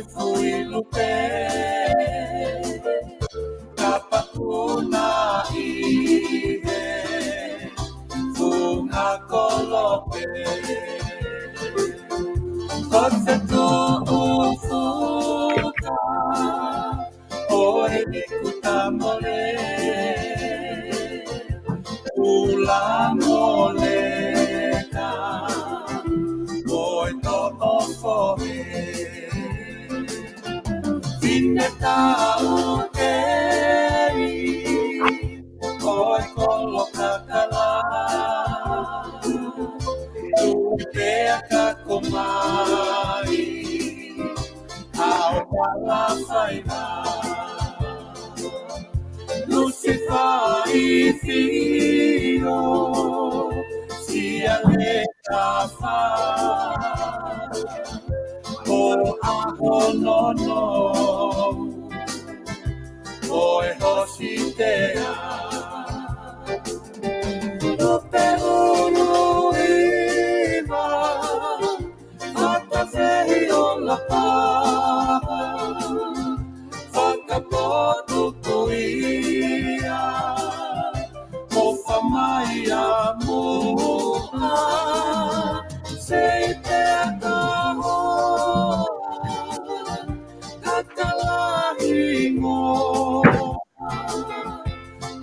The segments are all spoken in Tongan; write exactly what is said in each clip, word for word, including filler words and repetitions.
Fuilu pē, kapakuna ive, funga kolope. Ko te tuʻu fuka, ʻo e liku tamole, ʻula moleka, ʻo e toʻo fohe. Fine tau kei, ʻo e kolo kakala, tupe aka komai, ʻa o kala faiva. Lusifa i fio, sia le tafa, ʻo ʻaho nono, ʻo e hositea. Tupe ulu iva, fakafehi o lapa, fakapotu kuia, mo famai a mua, sei pea kahoa, kakalahi ngoa.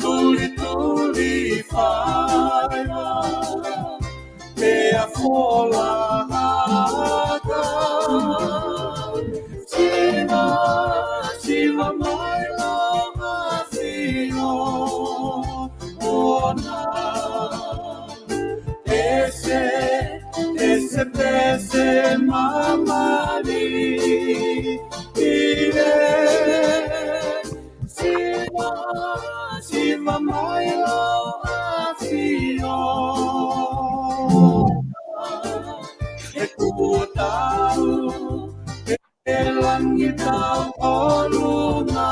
Tuli tuli faiva, pea fola haka. Siva, siva mai lo masio ona. Ese, ese pese mamali. Ire, siva, siva mai lo masio. E kuo tau, e langi tau ʻolunga.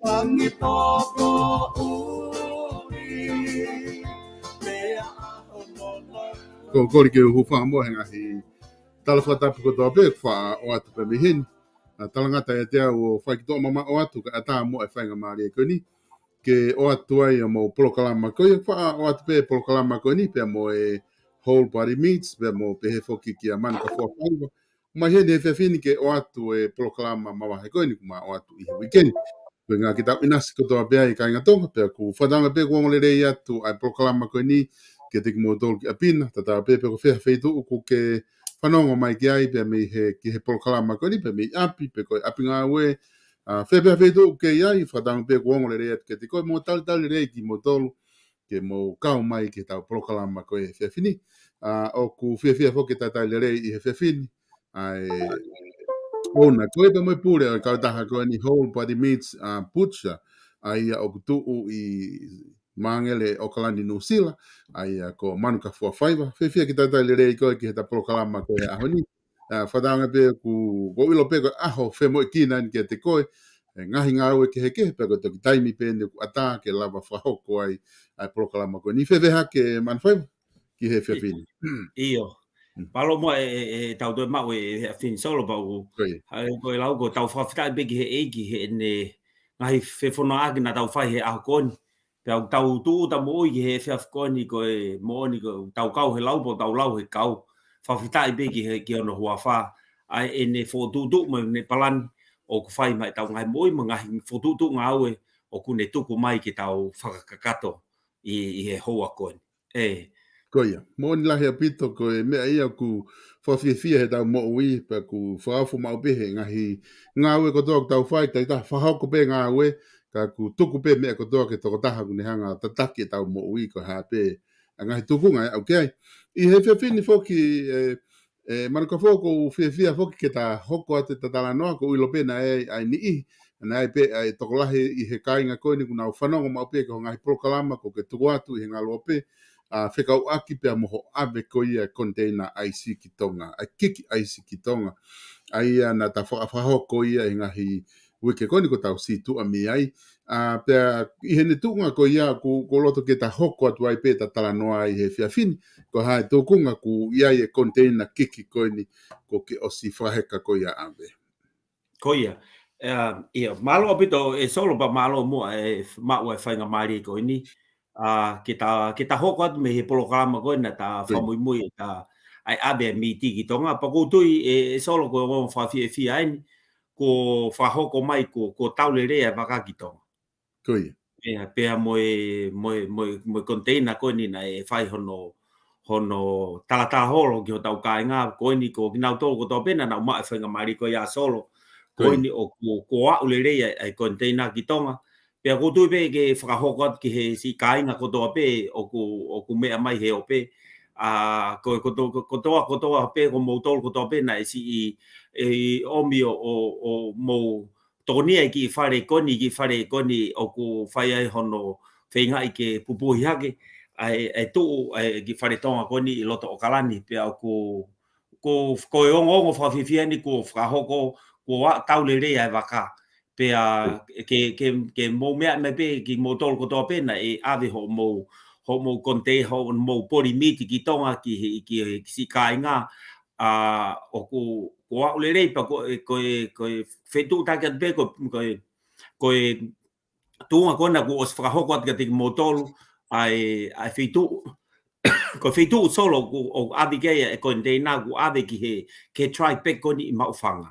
Langi toko uli, pea ʻaho nono. Ko e kole ke u hūfanga mo e ngaahi tala fakatapu kotoa pē, faʻa ʻoatu pē mei heni. ʻA, talangata ʻiate au ʻo fai ki toʻo mamaʻo atu kae ʻatā mo e faingamālie ko eni ke ʻoatu ai ʻa e mau polokalama ko ia, faʻa ʻoatu pē polokalama ko eni, pea mo e Whole Body Meats, pea mo pehē foki kia Manu Kafua Faiva. Mai heni he efiafi ni ke ʻoatu e polokalama mavahe ko eni kuo ma ʻoatu ʻi he uike ni. Ko e ʻuhinga ke tau ʻinasi kotoa pē ai kāinga Tonga, pea ʻoku fakatauange pē ʻoku ongo lelei atu ʻa e polokalama ko eni kiate kimoutolu ki ʻapi na, tatau pē pe ko fē ha feituʻu ʻoku ke fanongo mai ki ai, pea mei he, ki he polokalama ko eni, pea mei ʻapi, pe ko e ʻapi ngāue, ʻa, fē pē ha feituʻu ʻoku ke ʻi ai, fakatauange pē ʻoku ongo lelei atu kiate koe, mo talitali lelei kimoutolu ke mou kau mai ki heʻetau polokalama ko e efiafi ni. ʻA, ʻoku fiefia foki ke talitali lelei ʻi he efiafi ni ʻa e ʻouna ko ē pea mo e pule ʻo e kautaha ko eni Whole Body Meats, ʻa, Butcher, ʻa ia ʻoku tuʻu ʻi Māngele, ʻAokalani, Nuʻusila, ʻa ia ko Manu Kafua Faiva. Fiefia ke talitali lelei koe ki heʻeta polokalama ko e ʻaho ni. ʻA, fakatauange pē ʻoku, ʻoku ou ʻilo pē ko e ʻaho femoʻuekina eni kiate koe, e ngaahi ngāue kehekehe, pea ko e toki taimi pē eni ʻoku ʻatā ke lava fakahoko ai ʻa e polokalama ko eni. Fēfē hake Manu Faiva ki he efiafi ni? ʻIo. Mm. Mālō muʻa e, e, e tau toe maʻu e, e efiafi ni Solo pea ʻoku, ko ia, ʻa e, ko e lau ko e tau fakafetaʻi pē ki he ʻEiki heʻene ngaahi fefonongaʻaki naʻa tau fai he ʻaho ko eni. Pea ʻoku tau tūʻuta moʻui ki he efiafi ko eni ko e moʻoni ko ʻetau kau he lau pea tau lau he kau. Fakafetaʻi pē ki he, ki hono huafa, ʻa ʻene fokotuʻutuʻu mo ʻene palani ʻoku fai maʻa ʻetau ngaahi moʻui mo e ngaahi fokotuʻutuʻu ngāue ʻoku ne tuku mai ke tau fakakakato ʻi, ʻi he houa ko eni. ʻE. Ko ia, moʻoni lahi ʻaupito, ko e meʻa ia ʻoku fakafiefia heʻetau moʻui, pea ʻoku fakaofo maʻu pē he ngaahi ngāue kotoa ʻoku tau fai, tau fakahoko pē ngāue, ka ʻoku tuku pē meʻa kotoa ki he tokotaha ʻoku ne hanga ʻo tataki ʻetau moʻui, ko e hā pē ʻa e ngaahi tūkunga ʻe aʻu ki ai. ʻI he efiafi ni foki, ʻe, ʻe Manu Kafua, ʻoku ou fiefia foki ke ta hoko atu ʻeta talanoa, ʻoku ou ʻilo pē naʻe ʻi ai e niʻihi, naʻe ʻi ai pē ʻa e tokolahi ʻi he kāinga ko eni ʻoku nau fanongo maʻu pē ki hoʻo ngaahi polokalama ʻoku ke tuku atu ʻi he ngaluope, ʻa, fekauʻaki pea mo hoʻo ʻave ko ia e koniteina ʻaisi ki Tonga, ʻa e kiki ʻaisi ki Tonga. ʻA ia naʻa ta faka-, fakahoko ia ʻi he ngaahi uike ko eni kuo tau situʻa mei ai. ʻA, pea ʻi heʻene tuʻunga ko ia ʻoku, ʻoku ou loto ke ta hoko atu ai pē ʻeta talanoa ʻi he efiafi ni, ko e hā e tuʻunga ʻoku ʻi ai e koniteina kiki ko eni kuo ke ʻosi fakaheka ko ia ʻave. Ko ia. ʻIa, mālō ʻaupito ʻe Solo pea mālō muʻa e f-, maʻu e faingamālie ko eni. ʻA, ke ta, ke ta hoko atu mei he polokalama ko ē naʻa ta fakamuimui ʻa e ʻave e miti ki Tonga. Pea ʻoku ou tui ʻe, ʻe Solo ko e ongoongo fakafiefia eni, kuo fakahoko mai kuo, kuo tau lelei e vaka ki Tonga. Ko ia. Pea, pea mo e, mo e, mo e, mo e koniteina ko eni naʻe fai hono, hono talatala holo ki hotau kāinga, ko eni ko kinautolu kotoa pē naʻa nau maʻu e faingamālie ko ia ʻa Solo. Ko eni ʻoku, kuo aʻu lelei e, e koniteina ki Tonga. Pea ʻoku ou tui pē ke fakahoko atu ki he siʻi kāinga kotoa pē ʻoku, ʻoku meʻa mai he ope. ʻA, ko, ko, ko, kotoa, kotoa pē, ko moutolu kotoa pē naʻe siʻi, ʻe, ʻomi ʻo, ʻo, ʻo mou tokonia e kiʻi fale ko eni, kiʻi fale ko eni ʻoku fai ai hono feingaʻi ke pupuhi hake ʻa e, e tuʻu e kiʻi fale Tonga ko eni ʻi loto ʻAokalani, pea ʻoku, ko, ko e ongoongo fakafiefia eni kuo fakahoko, kuo aʻu tau lelei e vaka. Pea ke, ke, ke mou meʻa mai pē kimoutolu kotoa pē naʻe ʻave hoʻomou, hoʻomou konitei-, hoʻomou poli miti ki Tonga ki he, ki he siʻi kāinga, ʻa, ʻoku, kuo aʻu lelei pea ko e, ko e, ko e feituʻu taki atu pē, ko, ko e, ko e tuʻunga ko ena kuo ʻosi fakahoko atu kiate kimoutolu ʻa e, ʻa e feituʻu, ko e feituʻu Solo ʻoku, ʻoku ʻave ki ai e koniteina, kuo ʻave ki he, ki he dry pack ko eni ʻi Maʻufanga.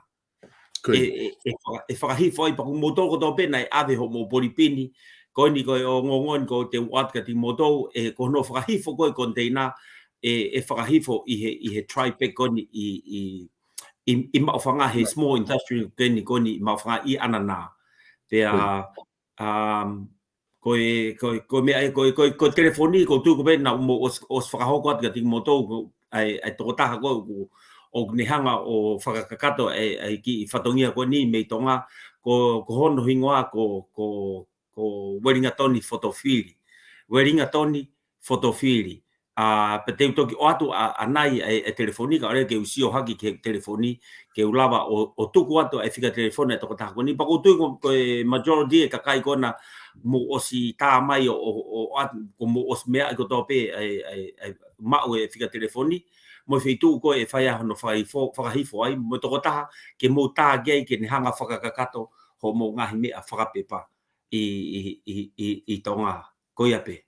Ko ia. ʻE, ʻe, ʻe faka-, ʻe fakahifo ai pea ko moutolu kotoa pē naʻe ʻave hoʻomou poli pini. Ko eni ko e ongoongo eni ʻoku ou ʻoatu kiate kimoutolu, ʻe, ko hono fakahifo ko ē koniteina, ʻe, ʻe fakahifo ʻi he, ʻi he dry pack ko eni ʻi, ʻi, ʻi, ʻi Maʻufanga he small industrial ko eni, ko eni ʻi Maʻufanga ʻi ʻAnana. Pea, ko ia. Um, ko e, ko e, ko e meʻa ē, ko e, ko e, ko e telefoni, ʻoku ou tui ko ē pē naʻa mou ʻosi, ʻosi fakahoko atu kiate kimoutolu, ko e, ʻa e, ʻa e tokotaha ko ē ʻoku, ʻoku ne hanga ʻo fakakakato e, e kiʻi fatongia ko eni mei Tonga, ko, ko hono hingoa ko, ko, ko Uelingatoni Fotofili. Uelingatoni Fotofili. ʻA, pea te u toki ʻoatu ʻa, ʻanai e, e telefoni, kae ʻoua ke u sio hake ki he telefoni, ke u lava ʻo, ʻo tuku atu e fika telefoni e tokotaha ko eni. Pea ʻoku ou tui ko, ko e majority e kakai ko ena mou ʻosi tā mai ʻo, ʻo, ʻo, ʻoatu, kuo mou ʻosi meaʻi kotoa pē e, e, e, maʻu e fika telefoni, mo e feituʻu ko ē ʻe fai ai hono fakahifo, fakahifo ai, mo e tokotaha ke mou tā ki ai ke ne hanga fakakakato hoʻomou ngaahi meʻa fakapepa ʻi, ʻi, ʻi, ʻi, ʻi Tonga. Ko ia pē.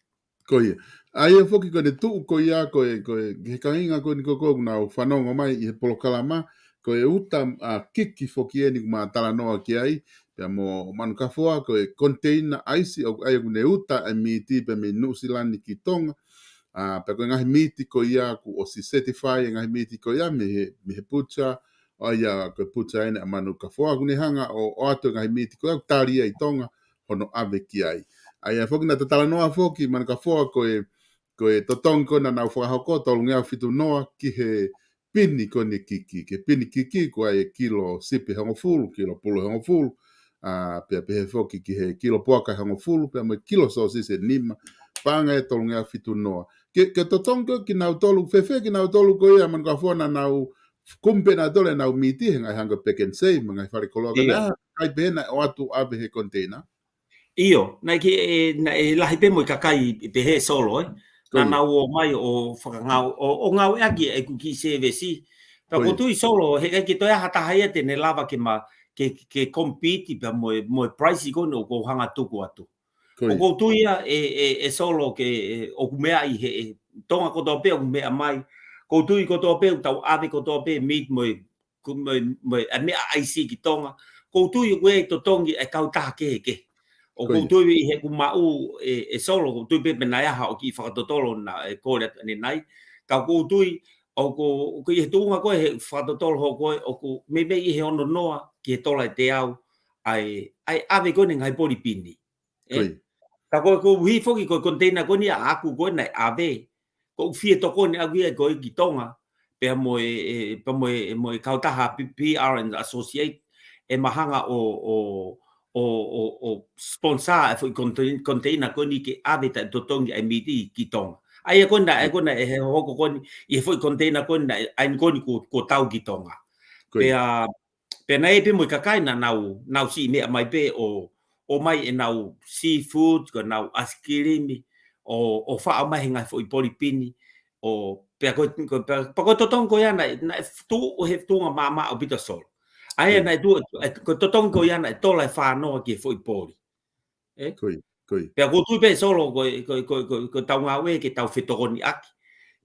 Ko ia. ʻA ia foki ko ʻene tuʻu ko ia, ko e, ko e, he kāinga ko eni ko ē ʻoku nau fanongo mai ʻi he polokalama, ko e uta, ʻa, kiki foki eni ʻoku ma talanoa ki ai, pea mo Manukafoa, ko e koniteina ʻaisi, ʻoku, ʻa ia ʻoku ne uta e miti pea mei Nuʻusila ni ki Tonga. ʻA, pea ko e ngaahi miti ko ia kuo ʻosi certify e ngaahi miti ko ia mei he, mei he butcher, ʻa ia ko e butcher eni ʻa Manukafoa, ʻoku ne hanga ʻo, ʻoatu e ngaahi miti ko ia ʻoku tali ia ʻi Tonga, hono ʻave ki ai. ʻA ia foki naʻa ta talanoa foki, Manukafoa, ko e, ko e totongi ko ē naʻa nau fakahoko, tolungeau fitu noa ki he pini ko eni kiki. Ki he pini kiki, ko e kilo sipi ʻe hongofulu, kilo pulu ʻe hongofulu, ʻa, pea pehē foki ki he kilo puaka ʻe hongofulu, pea mo e kilo sōsisi ʻe nima, paʻanga ʻe tolungeau fitu noa. Ke, ke totongi ko ē kinautolu, fēfē kinautolu ko ia, Manukafoa, naʻa nau kumi pē nautolu ʻenau miti he ngaahi hangē ko e Pack n Save, mo e ngaahi fale koloa ko ena, ʻio, kae pehē naʻe ʻoatu ʻave he koniteina? ʻIo, naʻe ke, ʻe, naʻe lahi pē mo e kakai pehē Solo, ē. Ko ia. Naʻa nau ō mai ʻo fakangau-, ʻo, ʻo ngāueʻaki ʻeku kiʻi sēvesi. Pea ʻoku ou tui Solo, heʻikai ke toe ʻi ai ha taha ia te ne lava ke ma, ke, ke compete pea mo e, mo e price ko eni ʻoku ou hanga tuku atu. Ko ia. ʻOku ou tui ia ʻe, ʻe, ʻe Solo ke, ʻe, ʻoku meaʻi he, ʻe, Tonga kotoa pē ʻoku meʻa mai. ʻOku ou tui kotoa pē ʻoku tau ʻave kotoa pē meat mo e, ko, mo e, mo e, ʻa e meʻa ʻaisi ki Tonga. ʻOku ou tui ʻoku ʻi ai e totongi e kautaha kehekehe. ʻOku ou tui ʻi heʻeku maʻu ʻe, ʻe Solo, ʻoku ou tui pē pe naʻe ʻi ai haʻo kiʻi fakatotolo naʻe kole atu ʻanenai. Ka ʻoku ou tui, ʻoku, ʻoku ʻi he tuʻunga ko ē he fakatotolo hoko ko ē, ʻoku meimei ʻi he ono noa ki he tola ʻe teau, ʻa e, ʻa e ʻave ko eni e ngaahi poli pini. Ē? Ko ia. Ka ko e, ko e ʻuhi foki ko e koniteina ko eni ʻaʻaku ko ē naʻe ʻave. ʻOku ou fie tokoni ʻaʻaku ia ko ē ki Tonga. Pea mo e, e, pea mo e, mo e kautaha P-, P R and Associate, ʻe ma hanga ʻo, ʻo, ʻo, ʻo, ʻo sponsor e foʻi konite-, koniteina ko eni ke ʻave taʻe totongi e miti ki Tonga. ʻA ia ko ena, ʻa ia ko ena ʻe he hoko ko eni, ʻi he foʻi koniteina ko ena, ʻa ia ko eni kuo, kuo tau ki Tonga. Ko ia. Pea, Pea naʻe pē mo e kakai naʻa nau, nau siʻi meʻa mai pē ʻo, ʻomai ʻenau seafood, ko ʻenau ʻaisikilimi, ʻo, ʻo faʻo mai he ngaahi foʻi polipini, ʻo pea ko, ko, pea, pea ko e totongi ko ia naʻe, naʻe tuʻu he tuʻunga maʻamaʻa ʻaupito Solo. ʻA ia naʻe tuʻu, ʻe, ko e totongi ko ia naʻe tola e fānoa ki he foʻi poli. ʻE? Ko ia, ko ia. Pea ʻoku ou tui pē Solo ko e, ko e, ko e, ko e, ko e tau ngāue ke tau fetokoniʻaki.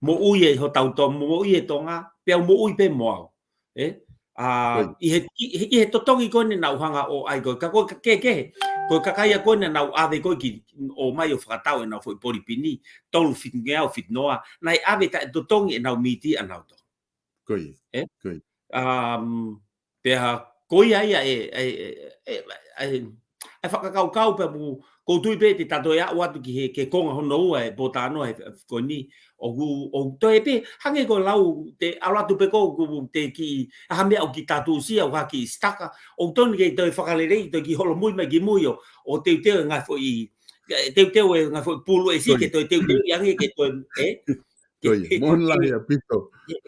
Moʻui e hotau to-, moʻui e Tonga, pea moʻui pē mo au. ʻE? ʻA, ʻi he, ʻi he, ʻi he totongi ko eni naʻa ku hanga ʻo ʻai ko e, ka ko e ka kehekehe, ko e kakai ia ko eni naʻa nau ʻave ko e ki, ʻomai ʻo fakatau ʻenau foʻi polipini, tolu fitungeau, fitungofulu, naʻe ʻave taʻetotongi ʻenau mīti ʻanautolu. Ko ia. ʻE? Ko ia. Um, pea ko ia ia e, e, e, e, e, e fakakaukau pea mo, ʻoku ou tui pē te ta toe aʻu atu ki he, ki he konga hono ua e pōtalanoa he, he ko eni, ʻoku, ʻoku toe pē, hangē ko e lau, te ʻalu atu pē ko, ko te ki, ʻa ha meʻa ʻoku ke tatusia, ʻa ha kiʻi sitaka, ʻoku tonu ke toe fakaleleiʻi, toe kiʻi holomui mai ki mui ʻo, ʻo teuteu e ngaahi foʻi, teuteu e ngaahi foʻi pulu ʻe siʻi ke toe teuteuʻi ange ke toe, ʻe? Ko ia, moʻoni lahi ʻaupito.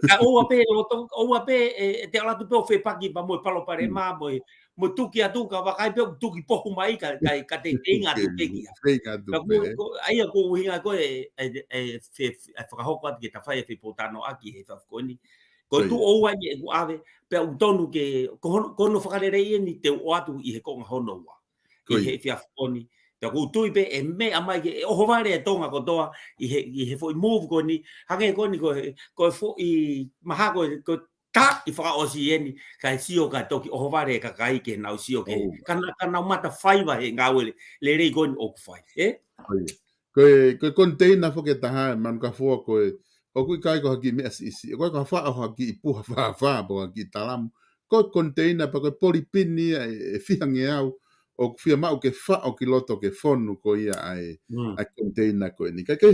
Ka ʻoua pē loto, ʻoua pē, ʻe, ʻe te ʻalu atu pē ʻo fepaki pea mo e palopalema, mo e, mo e tuki atu ka vakai pē ʻoku tuki pohu mai ka, ka, ka te, te inga atu pē kia. Te inga atu pē. Ka ko, ko, ʻa ia ko e ʻuhinga ko e, e, e, fe, fe, e fakahoko atu ke ta fai e fepōtalanoaʻaki he efiafi ko eni. Ko e tuʻo ua eni ʻeku ʻave, pea ʻoku tonu ke, ko hono, ko hono fakaleleiʻi eni te u ʻoatu ʻi he konga hono ua. ʻI he efiafi ko eni. Pea ʻoku ou tui pē ʻe meʻa mai ke, ʻe ʻohovale e Tonga kotoa ʻi he, ʻi he foʻi move ko eni, hangē ko eni ko e, ko e foʻi maha ko e, ko e taʻi fakaʻosi eni, kae sio kae toki ʻohovale e kakai ke nau sio ke, ka na, ka nau mata faiva he ngāue le, lelei ko eni ʻoku fai, ʻe? Ko e, ko e container foki ʻe taha ʻe Manukafua ko e, ʻoku ʻikai ko ha kiʻi meʻa siʻisiʻi, ʻoku ʻikai ko ha faʻo ha kiʻi puha fāfā, pe ko ha kiʻi talamu. Ko e container pea ko e polipini ia ʻe, ʻe fihangeau, ʻoku fiemaʻu ke faʻo ki loto ke fonu ko ia ʻa e, ʻa e container ko eni. Ka ke,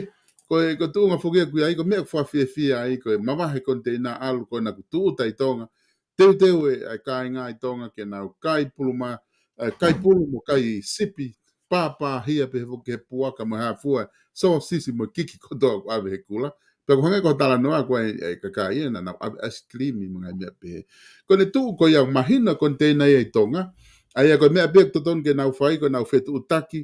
ko e, ko e tuʻunga foki ʻoku ʻi ai, ko e meʻa ʻoku fakafiefia ai, ko e mavahe container ʻalu ko ena ʻoku tūʻuta ʻi Tonga, teuteu e, ʻa e kāinga ʻi Tonga ke nau kai pulu ma, ʻa e kai pulu mo kai sipi, pāpāhia pē foki he puaka mo e hā fua, sōsisi mo e kiki kotoa ʻoku ʻave he kula. Pea ʻoku hangē ko e talanoa ko e, e kakai ia naʻa nau ʻave ʻaisikilimi mo e ngaahi meʻa pehē. Ko ʻene tuʻu ko ia ʻoku mahino e container ia ʻi Tonga. ʻA ia ko e meʻa pē ʻoku totonu ke nau fai ko ʻenau fetuʻutaki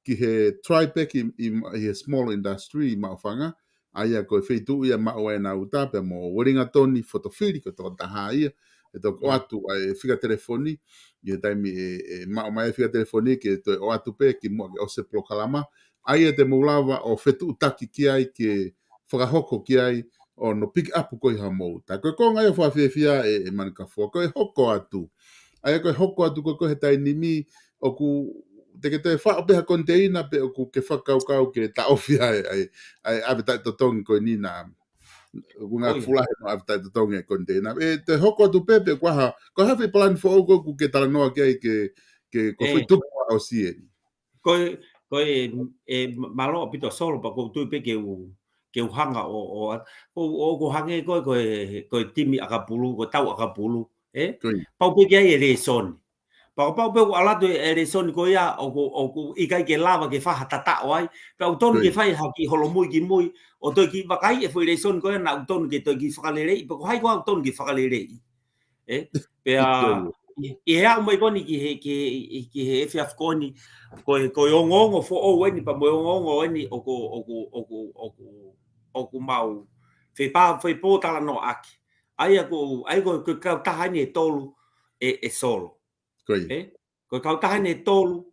ki he Tri-Pac ʻi, ʻi, ʻi he small industry ʻi Maʻufanga. ʻA ia ko e feituʻu ia ʻe maʻu ai ʻenau uta pea mo Uelingatoni Fotofili ko e tokotaha ia. ʻE toki ʻoatu ʻa e fika telefoni, ʻi he taimi ʻe, ʻe maʻu mai e fika telefoni ke toe ʻoatu pē kimuʻa ke ʻosi e polokalama. ʻA ia te mou lava ʻo fetuʻutaki ki ai ke fakahoko ki ai ʻo nau pick up ko ē ha mou uta. Ko e konga ia ʻoku fakafiefia ʻe, ʻe Manukafua, ko e hoko atu. ʻA ia ko e hoko atu ko ē he taimi ni ʻoku te ke toe faʻo pē ha container pe ʻoku ke fakakaukau ke taʻofi ʻa e, ʻa e, ʻa e ʻave taʻetotongi ko eni naʻa ʻoku ngāue fulahi mo ʻave taʻetotongi e container. ʻE te hoko atu pē pe ko e hā, ko e hā e foʻi palani foʻou ko ē ʻoku ke talanoa ki ai ke, ke ko e foʻi tupu ʻa ʻosi eni. Ko e, ko e, e, mālō ʻaupito Solo pea ʻoku ou tui pē ke u, ke u hanga ʻo, ʻo, ʻo, ʻo, ʻoku hangē ko e, ko e, ko e timi ʻakapulu, ko e tau ʻakapulu, ʻe? Pau pē ke ʻi ai e lēsoni. Pea kapau pē ʻoku ʻalu atu e, e lēsoni ko ia, ʻoku, ʻoku ʻikai ke lava ke fai ha tataʻo ai. Pea ʻoku tonu ke fai ha kiʻi holomui ki mui, ʻo toe kiʻi vakai e foʻi lēsoni ko ia naʻa ʻoku tonu ke toe kiʻi fakaleleiʻi, pe ko hai koā ʻoku tonu ke fakaleleiʻi. ʻE? Pea, ʻi, ʻi he aʻu mai ko eni ki he, ki he, ki he efiafi ko eni, ko e, ko e ongoongo foʻou eni, pea mo e ongoongo eni ʻoku, ʻoku, ʻoku, ʻoku, ʻoku mau fepā, fepōtalanoaʻaki. ʻA ia ko, ʻa ia ko, ko e kautaha eni ʻe tolu ʻe, ʻe Solo. ʻE? Ko e kautaha eni ʻe tolu,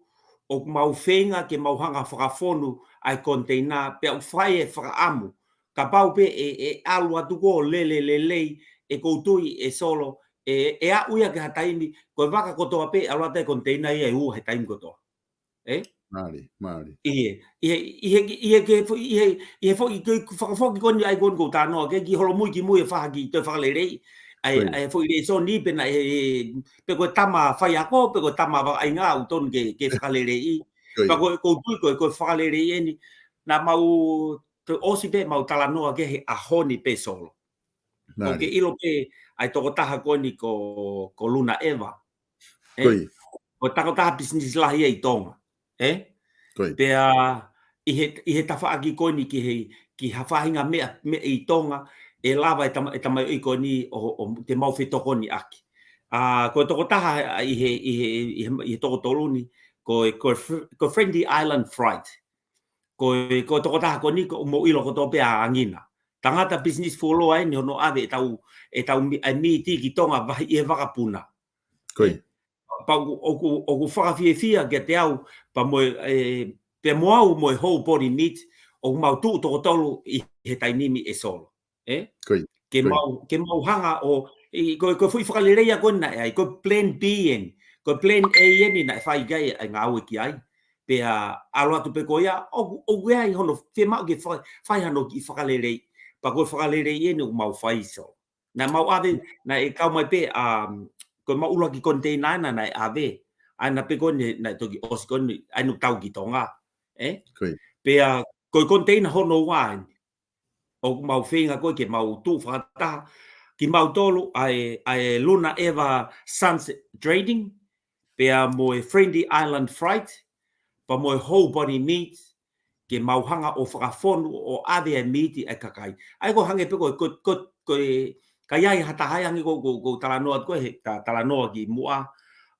ʻoku mau feinga ke mau hanga fakafonu ʻa e container, pea ʻoku fai e fakaʻamu. Kapau pē ʻe, ʻe ʻalu atu ko ē ʻo lele lelei, ʻoku ou tui ʻe Solo, ʻe, ʻe aʻu ia ki ha taimi, ko e vaka kotoa pē, ʻalu atu e container ia ʻe ua he taimi kotoa. ʻE? Mālie, mālie. ʻI he, ʻi he, ʻi he, ʻi he ke fo-, ʻi he, ʻi he foʻi ke fakafoki ko eni ʻa e ko eni ʻoku ou talanoa, ke kiʻi holomui ki mui ʻe fai ha kiʻi toe fakaleleiʻi. ʻA e, ʻa e foʻi lēsoni pe naʻe, pe ko e tama faiako, pe ko e tama vaʻinga ʻoku tonu ke, ke fakaleleiʻi. Pea ko, ʻoku ou tui ko e, ko e fakaleleiʻi eni. Naʻa mau, toe ʻosi pē mau talanoa ki he ʻaho ni pē Solo. ʻOku ke ʻilo pē ʻa e tokotaha ko eni ko, ko Luna Eva. ʻE? Ko e tokotaha pisinisi lahi ia ʻi Tonga. ʻE? Pea ʻi he, ʻi he tafaʻaki ko eni ki he, ki ha faʻahinga meʻa, meʻa ʻi Tonga, ʻe lava e tama-, e tamaioʻeiki ko eni ʻo, ʻo te mau fetokoniʻaki. ʻA, ko e tokotaha ʻi he, ʻi he, ʻi he, ʻi he toko tolu ni, ko e, ko e Fr-, ko e Friendly Island Freight. Ko e, ko e tokotaha ko eni, ko e mou ʻilo kotoa pē ʻa Angina. Tangata business fuoloa eni hono ʻave ʻetau, ʻetau mi-, ʻa e mīti ki Tonga vahi ʻi he vakapuna. Ko ia. Pea ʻoku, ʻoku, ʻoku fakafiefia kiate au, pea mo e, ē, pea mo au mo e Whole Body Meat, ʻoku mau tuʻu toko tolu ʻi he taimi ni ʻe Solo. Ē? Ko ia. Ke mau, ke mau hanga ʻo, ʻi, ko, ko e foʻi fakalelei ia ko ena ʻe ʻi ai, ko e plan B eni, ko e plan A eni naʻe fai ki ai ʻa e ngāue ki ai. Pea ʻalu atu pē ko ia, ʻoku, ʻoku ʻi ai hono fiemaʻu ke fai, fai hano kiʻi fakalelei. Pea ko e fakalelei eni ʻoku mau fai Solo. Naʻa mau ʻave, naʻe kau mai pē, um, ko e mau ʻuluaki container ena naʻe ʻave. ʻA ena pē ko eni naʻe toki ʻosi ko eni, ʻa ena ʻoku tau ki Tonga. Ē? Ko ia. Pea ko e container hono ua eni. ʻOku mau feinga ko ē ke mau tuʻu fakataha. Kimautolu ʻa e, ʻa e Luna Eva Sons Trading. Pea mo e Friendly Island Freight. Pea mo e Whole Body Meat. Ke mau hanga ʻo fakafonu ʻo ʻave ʻa e mīti ʻa e kakai. ʻA ia ko e hangē pē ko, ko, ko, ko e, ka ʻi ai ha taha ia hangē ko, ko, ko e talanoa ko ē he, ta-, talanoa kimuʻa.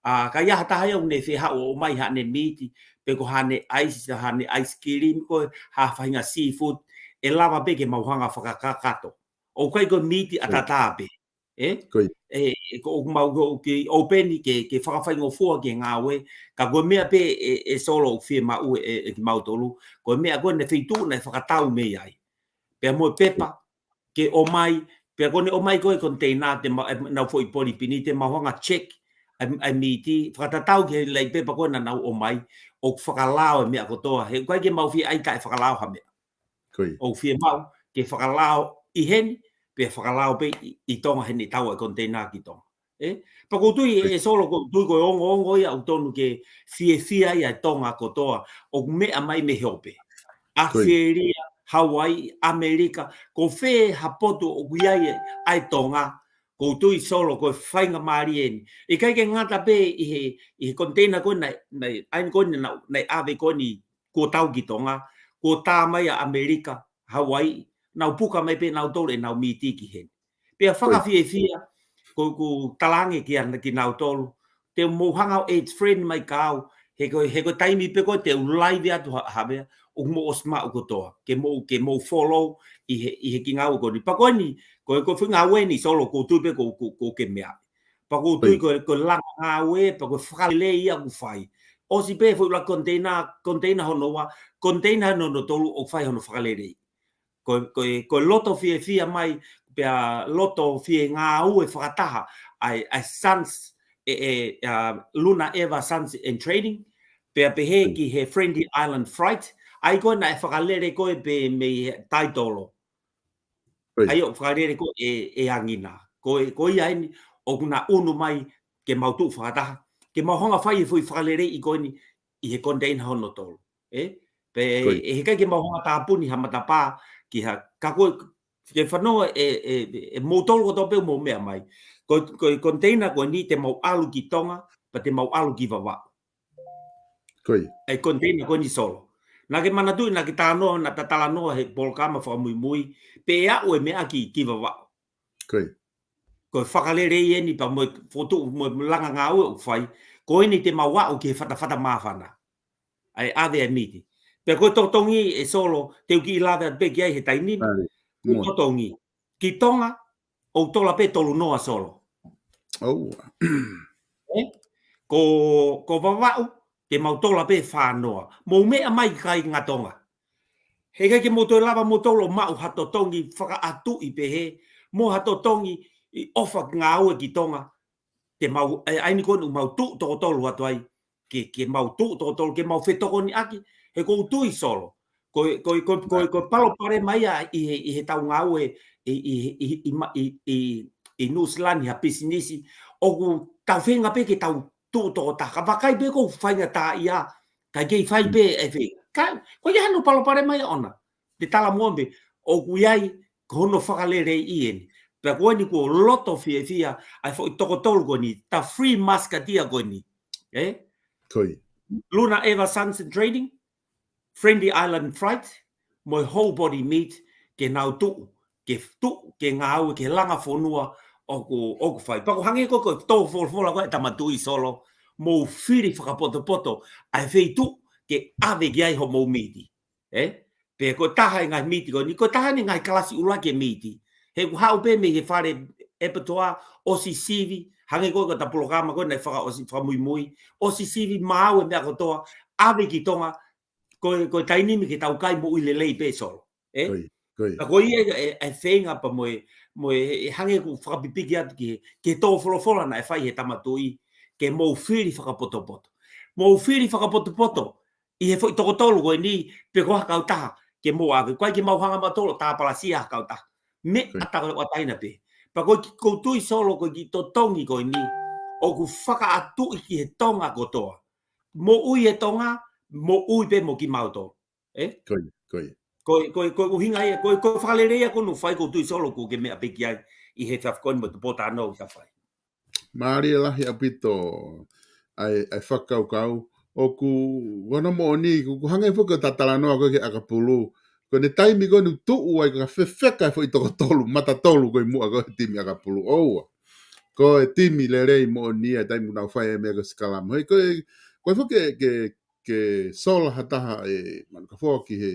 ʻA, ka ʻi ai ha taha ia ʻoku ne fie haʻu ʻo ʻomai haʻane mīti, pe ko haʻane ice, haʻane ice cream, ko ha faʻahinga seafood, ʻe lava pē ke mau hanga fakakakato. ʻOku ʻikai ko e mīti ʻataʻatā pē. Ē? Ko ia. Ē, ē, ko ʻoku mau ko ʻoku ke open ke, ke fakafaingofua ke ngāue, ka ko e meʻa pē ē, ē Solo ʻoku fiemaʻu ē, ē, ʻe kimautolu, ko e meʻa ko ē naʻe feituʻu naʻe fakatau mei ai. Pea mo e pepa, ke ʻomai, pea ko ʻene ʻomai ko ē container te ma-, ē, nau foʻi polipini te mau hanga check, ʻa e, ʻa e mīti, fakatatau ki he laʻi pepa ko ē naʻa nau ʻomai, ʻoku fakalao e meʻa kotoa, he ʻoku ʻikai ke mau fie ʻai taʻe fakalao ha meʻa. Ko ia. ʻOku fiemaʻu ke fakalao ʻi heni, pea fakalao pē ʻi, ʻi Tonga heni tau ʻa e container ki Tonga. Ē? Pea ʻoku ou tui, ko ia, ē Solo, ʻoku ou tui ko e ongoongo ia ʻoku tonu ke fiefia ai ʻa Tonga kotoa, ʻoku meʻa mai mei he ope. Ko ia. ʻAositelēlia, Hawaii, ʻAmelika, ko fē ha potu ʻoku ʻi ai ʻa e Tonga, ʻoku ou tui Solo ko e faingamālie eni. ʻIkai ke ngata pē ʻi he, ʻi he container ko ē naʻe, naʻe, ʻa eni ko ē naʻe, naʻe ʻave ko eni kuo tau ki Tonga, kuo tā mai ʻa ʻAmelika, Hawaii, nau puka mai pē nautolu ʻenau mīti ki heni. Pea, ko ia, fakafiefia, ko, ʻoku ou talaange kia, kinautolu, te mou hanga ʻo add friend mai kia au, he ko, he ko e taimi pē ko ē te u live atu ha, ha meʻa, ʻoku mou ʻosi maʻu kotoa, ke mou, ke mou follow ʻi he, ʻi he kiʻi ngāue ko eni. Pea ko eni, ko, ko e foʻi ngāue ni Solo, ʻoku ou tui pē ko, ko, ʻoku ke meaʻi. Pea ʻoku ou tui, ko ia, ko e, ko e langa ngāue, pea ko e fakalelei ia ʻoku fai. ʻOsi pē foʻi ʻuluaki container, container hono ua, container hono tolu ʻoku fai hono fakalelei. Ko, ko, ko e loto fiefia mai, pea loto fie ngāue fakataha, ʻa e, ʻa e Sons, ē, ē, ʻa, Luna Eva Sons and Trading, pea pehē, ko ia, ki he Friendly Island Freight, ʻa ia ko ē naʻe fakalele ko ē pē mei he taitolo. Ko ia. ʻA ia ʻoku fakalele ko ē ʻe, ʻe Angina. Ko e, ko ia eni, ʻoku na ʻunu mai ke mau tuʻu fakataha, ke mau hanga fai e foʻi fakaleleiʻi ko eni ʻi he container hono tolu. Ē? Pea, ko ia, ʻe heʻikai ke mau hanga tāpuni ha matapā ki ha, ka ko e, ke fanongo ē, ē, ē, ʻe moutolu kotoa pē mou meʻa mai. Ko, ko e container ko eni te mau ʻalu ki Tonga, pea te mau ʻalu ki Vavaʻu. Ko ia. ʻA e container ko eni Solo. Naʻa ke manatuʻi, naʻa ke talanoa, naʻa ta talanoa he polokalama fakamuimui, pe ʻe aʻu e meʻa ki, ki Vavaʻu. Ko ia. Ko e fakalelei eni pea mo e fotu, mo e langa ngāue ʻoku fai, ko eni te mau aʻu ki he fatafata māfana. ʻA e ʻave ʻa e mīti. Pea ko e totongi ē Solo, te u kiʻi lave atu pē ki ai he taimi ni. Ko e totongi. Ki Tonga, ʻoku tola pē tolu noa Solo. ʻOua. Ē? Ko, ko Vavaʻu, te mau tola pē fā noa. Mou meʻa mai kāinga Tonga. Heʻikai ke mou toe lava moutolu ʻo maʻu ha totongi fakaʻatuʻi pehē, mo ha totongi ʻi ʻofa ngāue ki Tonga. Te mau, ē, ʻa eni ko eni ʻoku mau tuʻu toko tolu atu ai, ke, ke mau tuʻu toko tolu, ke mau fetokoniʻaki, he ʻoku ou tui Solo. Ko e, ko e, ko e, ko e, ko e palopalema ia ʻi he, ʻi he tau ngāue ʻi, ʻi, ʻi, ʻi, ma-, ʻi, ʻi, ʻi Nuʻusila ni ha pisinisi, ʻoku tau feinga pē ke tau tuʻu toko taha, ka vakai pē ʻoku faingataʻaʻia, ka kei fai pē e feinga. Ka, ko ia hano palopalema ia ʻona. Te tala mo pē, ʻoku ʻi ai, ko hono fakaleleiʻi eni. Pea ko eni kuo loto fiefia, ʻa e foʻi toko tolu ko eni, ta Three Musketeer ko eni. Ē? Ko ia. Luna Eva Sons and Trading, Friendly Island Freight, mo e Whole Body Meat, ke nau tuʻu, ke tuʻu, ke ngāue, ke langa fonua, ʻoku, ʻoku fai. Pea ʻoku hangē ko e, ko e tō folofola ko e Tama Tuʻi Solo, mou fili fakapotopoto ʻa e feituʻu ke ʻave ki ai hoʻomou miti. Ē? Pea ko e taha e ngaahi miti ko eni, ko e taha eni e ngaahi kalasi ʻuluaki e miti. He ʻoku haʻu pē mei he fale ʻapiako, ʻosi sivi, hangē ko e, ko ʻeta polokalama ko ē naʻe fakaʻosi, fakamuimui, ʻosi sivi, maau e meʻa kotoa, ʻave ki Tonga, ko e, ko e taimi ni ke tau kai moʻui lelei pē Solo. Ē? Ko ia, ko ia. Ka ko ia e, e, e feinga pea mo e, mo e, e hangē ʻoku fakapipiki atu ki he, ki he tō folofola naʻe fai he Tama Tuʻi, ke mou fili fakapotopoto. Mou fili fakapotopoto ʻi he foʻi toko tolu ko eni, pe ko ha kautaha ke mou ʻave. ʻOku ʻikai ke mau hanga mautolu ʻo tāpalasia ha kautaha. Meʻa Ko ia. tauʻatāina pē. Pea ko e kiʻi, ʻoku ou tui Solo ko e kiʻi totongi ko eni, ʻoku fakaʻatuʻi ki he Tonga kotoa. Moʻui e Tonga, moʻui pē mo kimautolu. Ē? Ko ia, ko ia. Ko e, ko e, ko e ʻuhinga ia, ko e, ko e fakalelei ia ko eni ʻoku fai, ʻoku ou tui Solo ʻoku ke meʻa pē ki ai ʻi he efiafi ko eni mo e tupou talanoa ʻoku ke fai. Mālie lahi ʻaupito ʻa e, ʻa e fakakaukau. ʻOku, ʻoku moʻoni, ʻoku, ʻoku hangē foki ko ʻeta talanoa ko ē ki he ʻakapulu. Ko ʻene taimi ko eni ʻoku tuʻu ai ka fefeka e foʻi toko tolu, mata tolu ko ē muʻa ko e timi ʻakapulu. ʻOua. Ko e timi lelei moʻoni ia, taimi ʻoku nau fai e meʻa ko e sikalama. Hei, ko e, ko e foki ke, ke, ke sola ha taha e, Manukafoa, ki he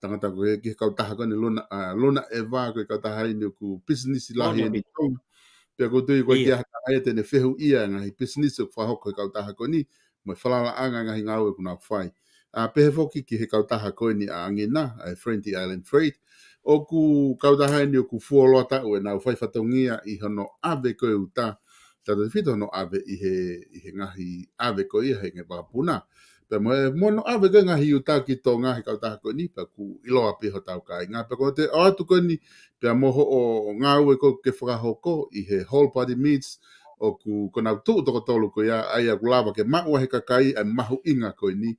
tangata ko ē, ki he kautaha ko eni Luna, ʻa, Luna ʻEva, ko e kautaha eni ʻoku pisinisi lahi Luna eni Pi- Tonga. Pea ʻoku ou tui ko e Ia. ki ha taha ia te ne fehuʻia e ngaahi pisinisi ʻoku fakahoko he kautaha ko eni, mo e falalaʻanga e ngaahi ngāue ʻoku nau fai. ʻA, pehē foki ki he kautaha ko eni ʻa ʻAngina, ʻa e Friendly Island Freight. ʻOku kautaha eni ʻoku fuoloa taʻu ʻenau fai fatongia ʻi hono ʻave ko ē uta, tautautefito hono ʻave ʻi he, ʻi he ngaahi ʻave ko ia he ngaahi vakapuna. Pea mo e, mo hono ʻave ko ē ngaahi uta ki Tonga he kautaha ko eni, pea ʻoku ʻiloa pē hotau kāinga. Pea ko ʻete ʻoatu ko eni, pea mo hoʻo ngāue ko ē ʻoku ke fakahoko ʻi he Whole Body Meats, ʻoku, ko ʻenau tuʻu toko tolu ko ia, ʻa ia ʻoku lava ke maʻu ʻe he kakai ʻa e mahuʻinga ko eni,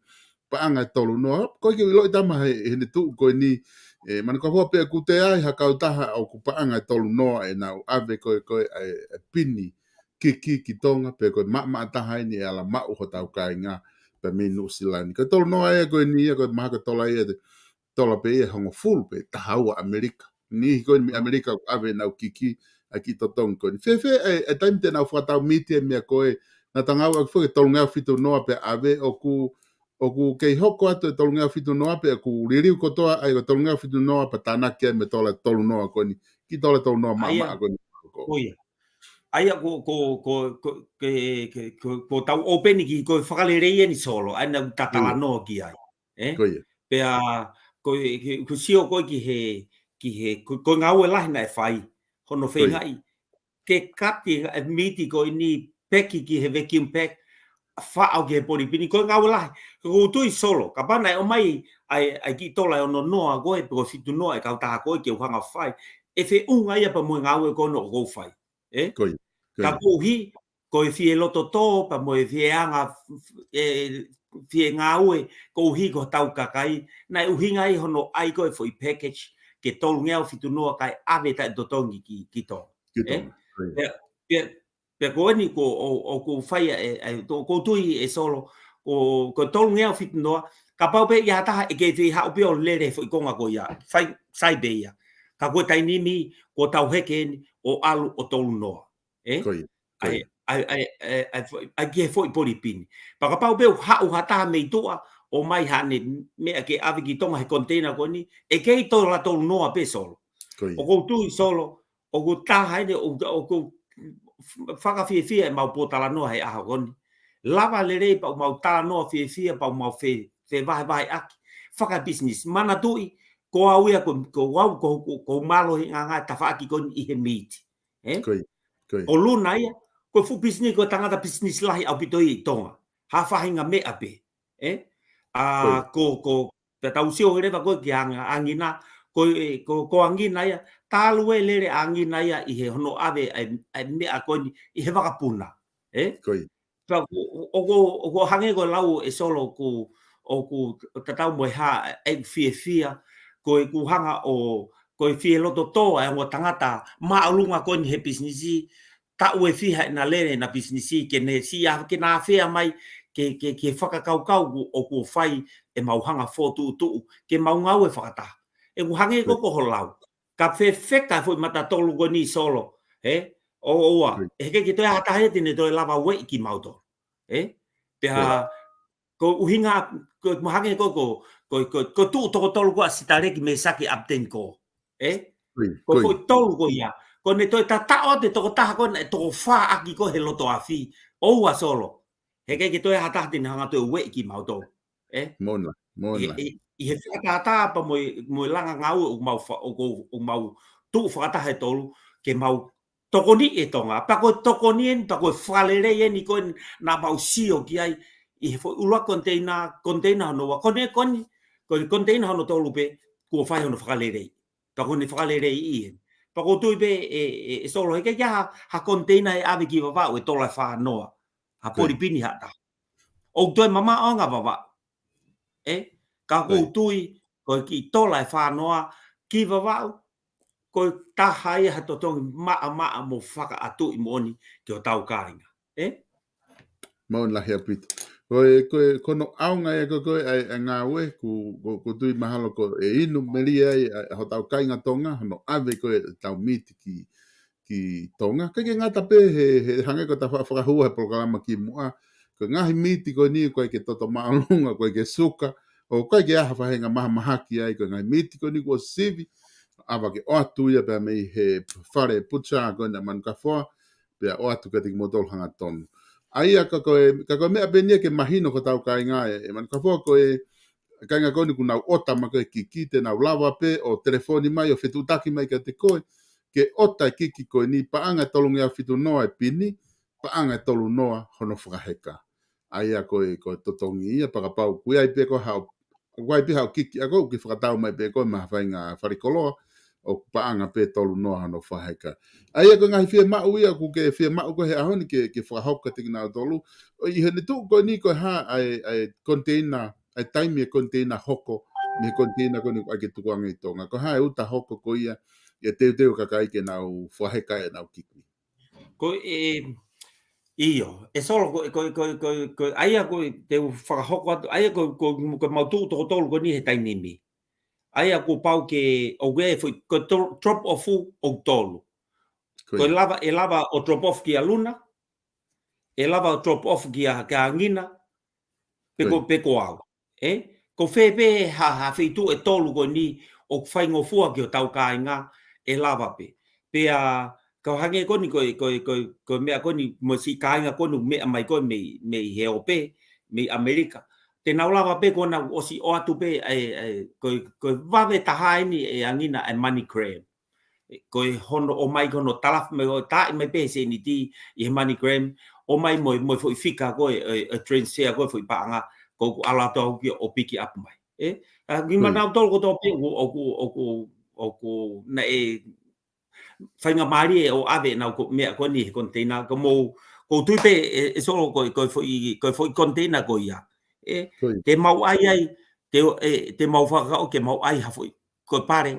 paʻanga ʻe tolu noa, ʻoku ʻikai ke u ʻiloʻi Tama he, heʻene tuʻu ko eni, ē, Manukafoa, pe ʻoku toe ʻi ai ha kautaha ʻoku paʻanga ʻe tolu noa ʻenau ʻave ko ē, ko ē ʻa e, ʻa e pini kiki ki Tonga, pe ko e maʻamaʻa taha eni ʻe ala maʻu hotau kāinga, pea mei Nuʻusila ni. Ko e tolu noa ia ko eni ia, ko e mahaki tola ia, te tola pē ia ʻe hongofulu pe taha ua ʻAmelika. Niʻihi ko eni mei ʻAmelika ʻoku ʻave ʻenau kiki, ʻa e kiʻi totongi ko eni. Fēfē e, e taimi te nau fakatau miti e meʻa ko ē, naʻa ta ngāueʻaki foki e tolungeau fitu noa pea ʻave, ʻoku, ʻoku kei hoko atu e tolungeau fitu noa pe ʻoku liliu kotoa ai ko e tolungeau fitu noa pea tānaki ai mei he tola tolu noa ko eni, kiʻi tola tolu noa ʻA ia, maʻamaʻa ko eni. Ko ia. ʻA ia ko, ko, ko, ko, ke, ke, ko, ko ʻetau ʻōpeni ki, ko e fakalelei eni Solo, ʻa ia naʻa ta Ko ia. talanoa ki ai. Ē? Ko ia. Pea, ko e, ke, ʻoku sio ko ē ki he, ki he, ko, ko e ngāue lahi naʻe fai, hono Ko ia. feingaʻi ke kati e miti ko eni, peki ki he vacuum pack, faʻo ki he polipini, ko e ngāue lahi. ʻOku ou tui Solo, kapau naʻe ʻomai ʻa e, ʻa e kiʻi tola ʻe ono noa ko ē, pe ko e fitu noa e kautaha ko ē ke u hanga ʻo fai, ʻe feʻunga ia pea mo e ngāue ko eni ʻoku ou fai. Ē? Ko ia, ko Ka ia. koeʻuhi, ko e fie loto tō, pea mo e fie anga, e, fie ngāue, koeʻuhi ko hotau kakai, naʻe ʻuhinga ai hono ʻai ko ē foʻi package, ke tolungeau fitu noa kae ʻave taʻetotongi ki, ki Tonga. Ki Ē? Tonga, ko ia. Pea, pea, pea ko eni ko ʻo, ʻoku fai ʻa e, ʻa e, to-, ʻoku ou tui ē Solo, ko, ko e tolungeau fitu noa, kapau pē ʻe ʻi ai ha taha ʻe kei fie haʻu pē ʻo lele foʻi konga ko ia, fai, sai pē ia. Ka ko e taimi ni, kuo tau heke eni, ʻo ʻalu ʻo tolu noa. Ē? Ko ia, ko ʻA e, ia. ʻa e, ʻa e, ʻa e, ʻa e foʻi, ʻa e ki he foʻi polipini. Pea kapau pē ʻoku haʻu ha taha mei tuʻa, ʻomai haʻane meʻa ke ʻave ki Tonga he container ko eni, ʻe kei tola tolu noa pē Solo. Ko ia. ʻOku ou tui Solo, ʻoku taha eni, ʻoku, ʻoku fakafiefia ʻemau pōtalanoa he ʻaho ko eni. Lava lelei pea ʻoku mau talanoa fiefia, pea ʻoku mau fe-, fevahevaheʻaki. Fakapisinisi. Manatuʻi, ko au ia, ko, ko au, ko, ko, ko mālohi ngā ngā tafaʻaki ko eni ʻi he miti. Ē? Ko ia, ko ia. Ko Luna ia, ko e fuʻu pisinisi, ko e tangata pisinisi lahi ʻaupito ʻi Tonga. Ha faʻahinga meʻa pē. Ē? ʻA, Ko ia. ko, ko, pea tau sio leva ko ē ki ʻAng-, ʻAngina, ko, e, ko, ko ʻAngina ia, talu e lele ʻa ʻAngina ia ʻi he hono ʻave ʻa e, ʻa e meʻa ko eni ʻi he vakapuna. Ē? Ko ia. Pea ʻoku, ʻoku, ʻoku hangē ko e lau ē Solo ʻoku, ʻoku tatau mo e hā ʻeku fiefia, ko ʻeku hanga ʻo, ko e fie loto tō ʻa e ongo tangata māʻolunga ko eni he pisinisi, taʻu ʻe fiha ʻena lele ʻena pisinisi, ke ne siʻi ʻa, ke ne ʻafea mai, ke, ke, ke fakakaukau ʻoku, ʻoku fai ʻemau hanga fokotuʻutuʻu, ke mau ngāue fakataha. ʻOku hangē ko, Ko ia. ko ho lau. Ka fefeka e foʻi mata tolu ko eni Solo, ē? ʻOua, ʻoua. ʻIo. ʻE heʻikai ke toe ʻi ai ha taha ia te ne toe lava ueʻi kimautolu. Ē? Pea, ʻio, ko e ʻuhinga, ko e mahalo ko, ko, ko, ko, ko e tuʻu toko tolu ko ē ʻa Sitaleki, Mēsake, ʻApiteni ko. Ē? ʻIo, ko e, ko e foʻi tolu ko ia. Ko ʻene toe tataʻo atu e tokotaha ko ē naʻe toko fā ʻaki ko ē he loto afi. ʻOua Solo. Heʻikai ke toe ʻi ai ha taha te ne hanga toe ueʻi kimautolu. Ē? Moʻoni lā, moʻoni lā. ʻI, ʻi, ʻi he fakatātā pea mo e, mo e langa ngāue ʻoku mau fa-, ʻoku, ʻoku mau tuʻu fakataha he tolu, ke mau tokoniʻi e Tonga. Pea ko e tokoni eni, pea ko e fakalelei eni ko ē naʻa mau sio ki ai ʻi he foʻi ʻuluaki koniteina, koniteina hono ua, ko eni, ko eni, ko e koniteina hono tolu pē, kuo fai hono fakalelei. Pea ko ʻene fakalelei eni. Pea ʻoku ou tui pē ē, ē, ē Solo, heʻikai ke ʻi ai ha, ha koniteina ʻe ʻave ki Vavaʻu ʻe tola ʻe fā noa. Ha, ko ia, polipini ha taha. ʻOku toe mamaʻo ange ʻa Vavaʻu. Ē? Ka ʻoku ou, ko ia, tui, ko e kiʻi tola ʻe fā noa ki Vavaʻu, ko e taha ia ha totongi maʻamaʻa mo fakaʻatuʻi moʻoni ki hotau kāinga. Ē? Moʻoni lahi ʻaupito. Ko e, ko e, ko hono ʻaonga ia ko ē ʻa e, ʻa e ngāue, ʻoku, ʻoku, ʻoku ou tui mahalo ko e inu melie ai ʻa, ʻa hotau kāinga Tonga, hono ʻave ko ē ʻetau miti ki, ki Tonga. ʻIkai ke ngata pē he, he hangē ko ʻeta fa-, fakahua he polokalama kimuʻa, ko e ngaahi miti ko eni ʻoku ʻikai ke toto māʻolunga, ʻoku ʻikai ke suka, ʻoku ʻikai ke ʻi ai ha faʻahinga mahamahaki ai, ko e ngaahi miti ko eni kuo sivi, ʻave ke ʻoatu ia pea mei he fale pucha ko ena Manukafoa, pea ʻoatu kiate kimoutolu hangatonu. ʻA ia ka ko e, ka ko e meʻa pē eni ia ke mahino ki hotau kāinga ē, ē Manukafoa, ko e kāinga ko eni ʻoku nau ʻota mai ko ē kiki, te nau lava pē ʻo telefoni mai ʻo fetuʻutaki mai kiate koe, ke ʻota e kiki ko eni, paʻanga ʻe tolungeau fitu noa e pini, paʻanga ʻe tolu noa hono fakaheka. ʻA ia ko e, ko e totongi ia, pea kapau ʻoku ʻi ai pē ko ē haʻo, ʻoku ʻi ai pē haʻo kiki ʻaʻau, ke fakatau mai pē koe maʻa ha faʻahinga falekoloa, ʻoku paʻanga pē tolu noa hono fakaheka. ʻA ia ko e ngaahi fiemaʻu ia ʻoku ke fiemaʻu ko ē he ʻaho ni ke, ke fakahoko kiate kinautolu. ʻO ʻi heʻene tuʻu ko eni ko e hā ʻa e, ʻa e koniteina, ʻa e taimi e koniteina hoko, mei he koniteina ko eni ʻoku ʻai ke tukuange ʻi Tonga. Ko e hā e uta hoko ko ia, ʻi he teuteu ʻa e kakai ke nau fakaheka ʻenau kiki. Ko e, ʻio, ʻe Solo, ko e, ko e, ko e, ko e, ko e, ʻa ia ko e te u fakahoko atu, ʻa ia ko e, ko e, ko e mau tuʻu toko tolu ko eni he taimi ni. ʻA ia kuo pau ke, ʻoku ʻi ai e foʻi, ko e to-, drop off ʻoku tolu. Ko ia. Ko e lava, ʻe lava ʻo drop off kia Luna, ʻe lava ʻo drop off kia, kia Angina, pe ko, ko ia, pe ko au. Ē? Ko fē pē ha, ha feituʻu ʻe tolu ko eni ʻoku faingofua ki hotau kāinga, ʻe lava pē. Pea, kau hangē ko eni ko e, ko e, ko e, ko e meʻa ko eni mo e siʻi kāinga ko eni meʻa mai ko ē mei, mei he ope, mei ʻAmelika. Te nau lava pē ko ʻenau ʻosi ʻoatu pē, ē, ē, ko e, ko e vave taha eni ʻe Angina ʻa e MoneyGram. Ko e hono ʻomai ko hono talafu mai ʻo taaʻi mai pē he sēniti ʻi he MoneyGram, ʻomai mo e, mo e foʻi fika ko ē, ē, ē, transfer ko ē foʻi paʻanga, ko ʻeku ʻalu atu au ki ʻo pick up mai. Ē? ʻA, ki, ko ia, kinautolu kotoa pē, ʻoku, ʻoku, ʻoku, ʻoku, naʻe faingamālie ʻo ʻave ʻenau ko, meʻa ko eni he koniteina, ka mou, ʻoku ou tui pē, ē, ʻe Solo, ko e, ko e foʻi, ko e foʻi koniteina ko ia. Ē, ko ia, te mau ʻai ai, te, ē, te mau fakakaʻo ke mau ʻai ha foʻi, ko e pale.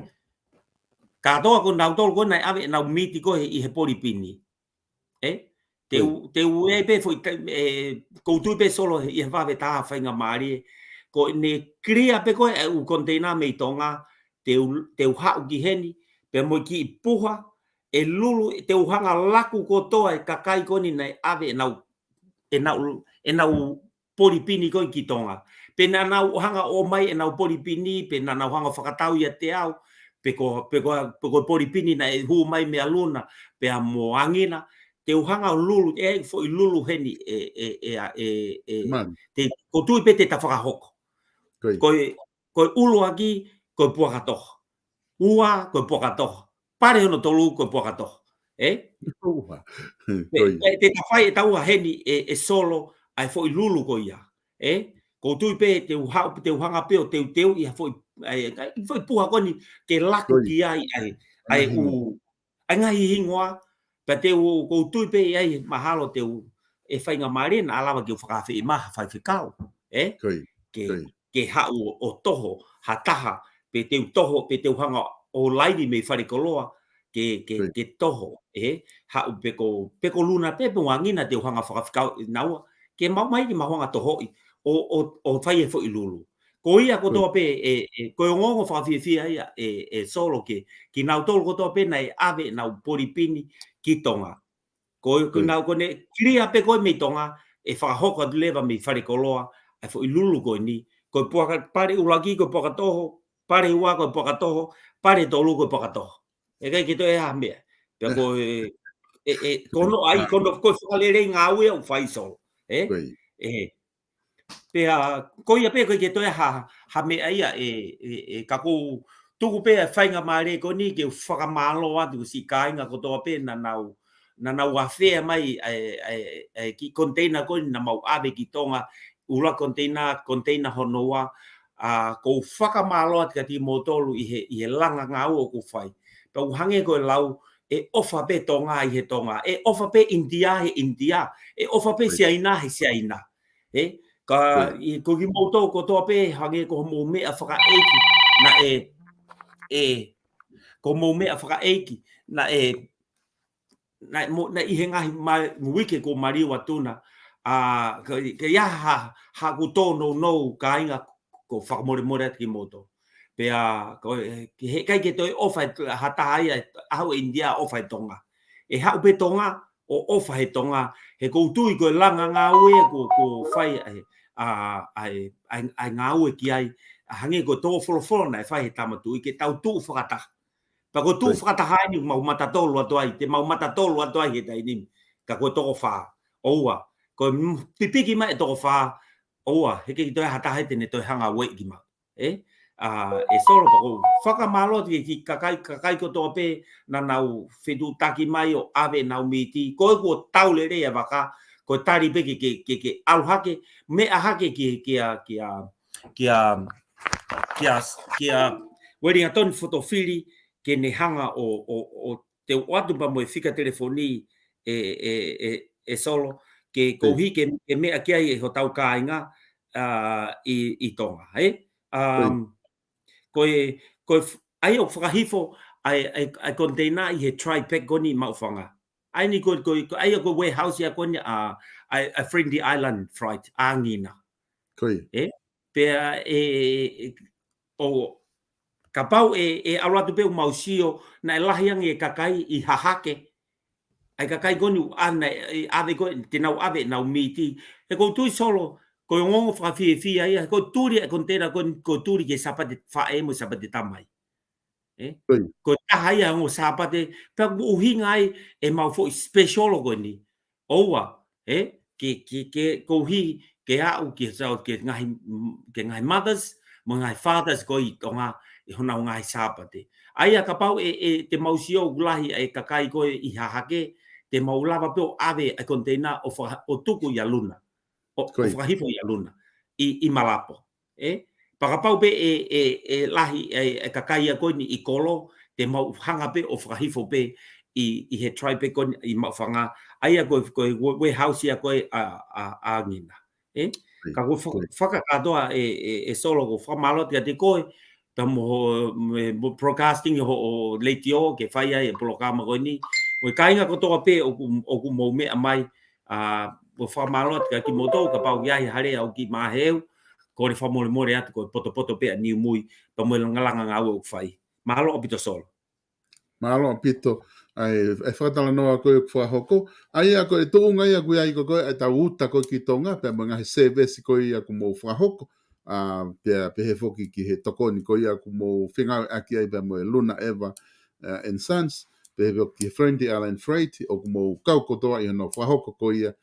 Kātoa ko kinautolu ko ē naʻe ʻave ʻenau miti ko ē ʻi he polipini. Ē? Te u, ko ia, te u ʻai pē foʻi, ē, ʻoku ou tui pē Solo ʻi he vave taha faingamālie. Ko ʻene clear pē ko ē ʻū koniteina mei Tonga, te u, te u haʻu ki heni, pea mo e kiʻi puha, ʻe lulu, te u hanga laku kotoa e kakai ko eni naʻe ʻave ʻenau, ʻenau, ʻenau polipini ko ē ki Tonga. Pe naʻa nau hanga ʻo ʻomai ʻenau polipini, pe naʻa nau hanga fakatau ʻiate au, pe ko, pe ko, pe ko e polipini naʻe hū mai meia Luna, pea mo Angina, te u hanga ʻo lulu, ʻe foʻi lulu heni ē, ē, ē, ē, ē, man, te, ʻoku ou tui pē te ta fakahoko. Ko ia. Ko e, ko e ʻuluaki, ko e puaka toho. Ua, ko e puaka toho. Pale hono tolu, ko e puaka toho. Ē? Ua. Pe, ko ia, pe, te ta fai ʻe taua heni ē, ʻe Solo, ʻa e foʻi lulu ko ia. Ē? ʻOku ou tui pē te u haʻu, te u hanga pē ʻo teuteuʻi ha foʻi, ʻa e, ʻa e foʻi puha ko eni ke laku, ko ia, ki ai, ʻa e, ʻa e, ngaahi hingoa, ʻū, ʻa e ngaahi hingoa, pea te u, ʻoku ou tui pē ʻe ʻi ai mahalo te u, ʻe faingamālie naʻa lava ke u fakaafeʻi mai ha faifekau, ē? Ko ia, ke, ko ia, ke haʻu ʻo, ʻo toho ha taha, pe te u toho, pe te u hanga ʻo laivi mei falekoloa, ke, ke, ko ia, ke toho, ē? Haʻu pe ko, pe ko Luna pē, pe ko Angina te u hanga fakafekauʻi naua, ke mau mai ke mau hanga tohoʻi, ʻo, ʻo, ʻo fai e foʻi lulu. Ko ia, ko ia, kotoa pē, ē, ē, ko e ongoongo fakafiefia ia, ē, ē Solo, ke, kinautolu kotoa pē naʻe ʻave ʻenau polipini ki Tonga. Ko, ko nau ko ne kilia pē ko e mei Tonga, ʻe fakahoko atu leva mei fale koloa, ʻa e foʻi lulu ko eni. Ko e puaka pale ʻuluaki, ko e puaka toho, pale ua, ko e puaka toho, pale tolu, ko e puaka toho. ʻE ʻikai ke toe ha meʻa. Pea ko e, e, e, ko hono ʻai, ko hono, ko e fakalelei ngāue ʻoku fai Solo. ʻE? ʻE. Pea, ko ia pē ko e ke toe ha, ha meʻa ia ʻe, ʻe, ʻe ka kou tuku pē ʻa e faingamālie ko eni ke u fakamālō atu ki siʻi kāinga kotoa pē naʻa nau, naʻa nau afea mai ʻa e, ʻa e, ʻa e kiʻi container ko eni naʻa mau ʻave ki Tonga, ʻuluaki container, container hono ua, ʻa, kou fakamālō atu kiate kimoutolu ʻi he, ʻi he langa ngāue ʻoku fai. Pea ʻoku hangē ko e lau, ʻe ʻofa pē Tonga ʻi he Tonga, ʻe ʻofa pē India he India, ʻe ʻofa pē Siaina he Siaina. ʻE, ka i ko kimoutolu kotoa pē hangē ko hoʻomou meʻa fakaʻeiki, naʻe, ʻe, ko hoʻomou meʻa fakaʻeiki, naʻe, naʻe mo, naʻe ʻi he ngaahi ma, uike ko Maliu atu na, ʻa, ka, ka ʻi ai ha, haʻaku tōnounou kāinga ko fakamolemole atu kimoutolu. Pea, ko, ʻe, he ʻikai ke toe ʻofa ʻe, ha taha ia, ʻaho ʻe India ʻofa ʻe Tonga. ʻE haʻu pē Tonga, ʻo ʻofa he Tonga, he kou tui ko e langa ngāue ko, ko fai ʻa e, ʻa, ʻa e, ʻa e, ʻa e ngāue ki ai, ʻa hangē ko e tō folofola naʻe fai he Tama Tuʻi ke tau tuʻu fakataha. Pea ko e tuʻu fakataha eni mau matatolu atu ai, te mau matatolu atu ai he taimi ni, ka ko e toko fā, ʻoua, ko e m-, pipiki mai e toko fā, ʻoua, he ʻikai ke toe ha taha ia te ne toe hanga ʻo ueʻi kimautolu. ʻE, ʻa, ʻe Solo pea kou fakamālō atu ki he kakai, kakai kotoa pē naʻa nau fetuʻutaki mai ʻo ʻave ʻenau mīti. Ko e kuo tau lelei ʻa e vaka, ko e tali pē ke, ke, ke, ke ʻalu hake, meʻa hake ki, kia, kia, kia, kia, kia Uelingatoni Fotofili, ke ne hanga ʻo, ʻo, ʻo te u ʻoatu pea mo e fika telefoni ʻe, ʻe, ʻe, ʻe Solo, ke koeʻuhi ke, ke meʻa ki ai ʻe hotau kāinga, ʻa, ʻi, ʻi Tonga, ʻe? Um, ko e, ko e f-, ʻa ia ʻoku fakahifo ʻa e, ʻa e, ʻa e container ʻi he dry pack ko eni Maʻufanga. ʻA eni ko, ko, ko, ʻa ia ko e warehouse ia ko eni ʻa, ʻa, ʻa Friendly Island Freight, ʻa Ngina. ʻE? Pea ʻe, ʻe, ʻo, kapau ʻe, ʻe ʻalu atu pē ʻoku mau sio, naʻe lahi ange e kakai ʻi Hahake. ʻA e kakai ko eni ʻoku ʻave, ʻe, ʻave ko ē, te nau ʻave ʻenau mīti. He kou tui Solo, ko e ongoongo fakafiefia ia, he ko e tuli ʻa e container ko eni, ko e tuli ki he Sāpate Faʻē mo e Sāpate Tamai. ʻE? Ko e taha ia ongo Sāpate, pea ʻoku ʻuhinga ai ʻemau foʻi special ko eni. ʻOua, ʻe? Ke, ke, ke, koeʻuhi, ke aʻu ki he sau, ke ngaahi, ke ngaahi mothers, mo e ngaahi fathers ko ē ʻi Tonga, ʻi honau ngaahi Sāpate. ʻA ia kapau ʻe, ʻe, te mau sio ʻoku lahi ʻa e kakai ko ē ʻi Hahake, te mau lava pē ʻo ʻave ʻa e container ʻo faka-, ʻo tuku ʻia Luna. ʻO, ʻo fakahifo ʻia Luna. ʻI, ʻi Malapo. ʻE? Pea kapau pē ʻe, ʻe, ʻe lahi ʻa e, ʻa e kakai ia ko eni ʻi Kolo, te mau hanga pē ʻo fakahifo pē ʻi, ʻi he dry pack ko eni ʻi Maʻufanga. ʻA ia ko e, ko e wa-, warehouse ia ko ē ʻa, ʻa, ʻa Ngina. ʻE? Ka kou fa-, fakakātoa ʻe, ʻe, ʻe Solo kou fakamālō atu kiate koe, pea mo ho, mo, mo broadcasting hoʻo leitiō ke fai ai e polokalama ko eni. Mo e kāinga kotoa pē ʻoku, ʻoku mou meʻa mai, ʻa, kou fakamālō atu kiate kimoutolu, kapau ʻoku ʻi ai ha lea ʻoku kiʻi maheu, kole fakamolemole atu ko e potopoto pē ʻa Niumui, pea mo e langalanga ngāue ʻoku fai. Mālō ʻaupito Solo. Mālō ʻaupito, ʻa e, ʻa e fakatalanoa ko ē ʻoku fakahoko, ʻa ia ko e tuʻunga ia ʻoku ʻi ai ko ē ʻa e tau uta ko ē ki Tonga, pea mo e ngaahi service ko ia ʻoku mou fakahoko, ʻa, pea pehē foki ki he tokoni ko ia ʻoku mou fengāueʻaki ai pea mo e Luna Eva, ʻa, and Sons, pehē foki ki he Friendly Island Freight, ʻoku mou kau kotoa ʻi hono fakahoko ko ia,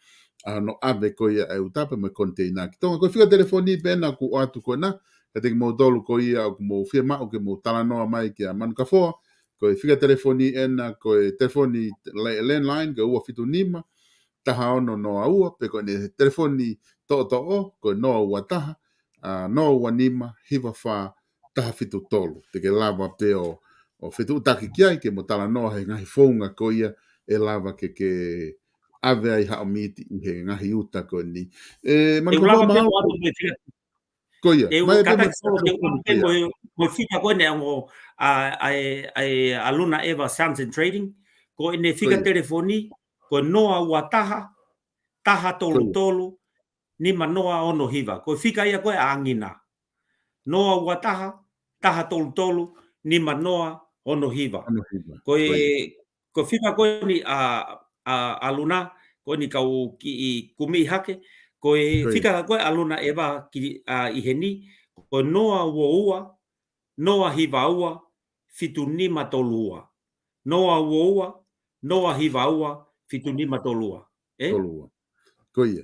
ʻa, hono ʻave ko ia ʻa e uta pea mo e container ki Tonga. Ko e fika telefoni pē ena ʻoku ʻoatu ko ena, kiate kimoutolu ko ia ʻoku mou fiemaʻu ke mou talanoa mai kia Manukafoa, ko e fika telefoni ena, ko e telefoni la-, landline, ko e ua fitu nima, taha ono noa ua, pe ko ʻene telefoni toʻotoʻo, ko e noa ua taha, ʻa, noa ua nima, hiva fā, taha fitu tolu. Te ke lava pē ʻo, ʻo fetuʻutaki ki ai, ke mo talanoa he ngaahi founga ko ia ʻe lava ke, ke ʻave ai haʻo mīti ʻi he ngaahi uta ko eni. ʻE, Manukafoa, mālō. Ko ia, ʻe, mai pē kātaki mo Solo, te u ʻoatu pē mo e, mo e fika ko eni ʻa e ongo, ʻa, ʻa e, ʻa e, ʻa Luna Eva Sons and Trading, ko ʻene fika telefoni, ko e noa ua taha, taha tolu tolu, nima noa ono hiva. Ko e fika ia ko ē ʻa Ngina. Noa ua taha, taha tolu tolu, nima noa ono hiva. Ko e, ko e fika ko eni ʻa, ʻa, ʻa Luna, ko eni kau kiʻi kumi hake, ko e fika ko ē ʻa Luna ʻEva ki, ʻa, ʻi heni, ko e noa ua ua, noa hiva ua, fitu nima tolu ua. Noa ua ua, noa hiva ua, fitu nima tolu ua. ʻE? Tolu ua. Ko ia.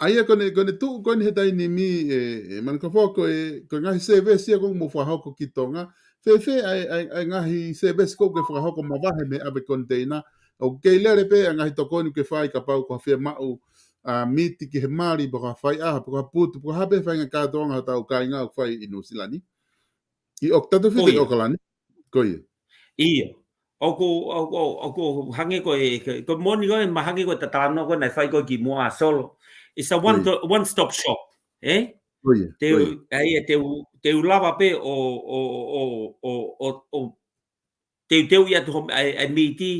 ʻA ia ko ʻene, ko ʻene tuʻu ko eni he taimi ni ʻe, ʻe Manukafoa ko e, ko e ngaahi sēvesi ia ʻoku mou fakahoko ki Tonga. Fēfē ʻa e, ʻa e, ʻa e ngaahi sēvesi ʻoku ke fakahoko mavahe mei he ʻave koniteina. ʻOku kei lele pē ʻa e ngaahi tokoni ʻoku ke fai kapau ko ha fiemaʻu ʻa miti ki he mali, pe ko ha faiʻaho, pe ko ha putu, pe ko ha pē faʻahinga kātoanga hotau kāinga ʻoku fai ʻi Nuʻusila ni. ʻI ʻOk-, tautefito ʻi ʻOkalani. Ko ia. ʻIo. ʻOku, ʻoku, ʻoku hangē ko e, ko, ko e moʻoni ko e, mahalo hangē ko e talanoa ko ē naʻe fai ko ē kimuʻa Solo. It's a one, one stop shop. ʻE? Ko ia. Te u, ʻa ia te u, te u lava pē ʻo, ʻo, ʻo, ʻo, ʻo, ʻo teuteuʻi atu hoʻo, ʻa e, ʻa e miti,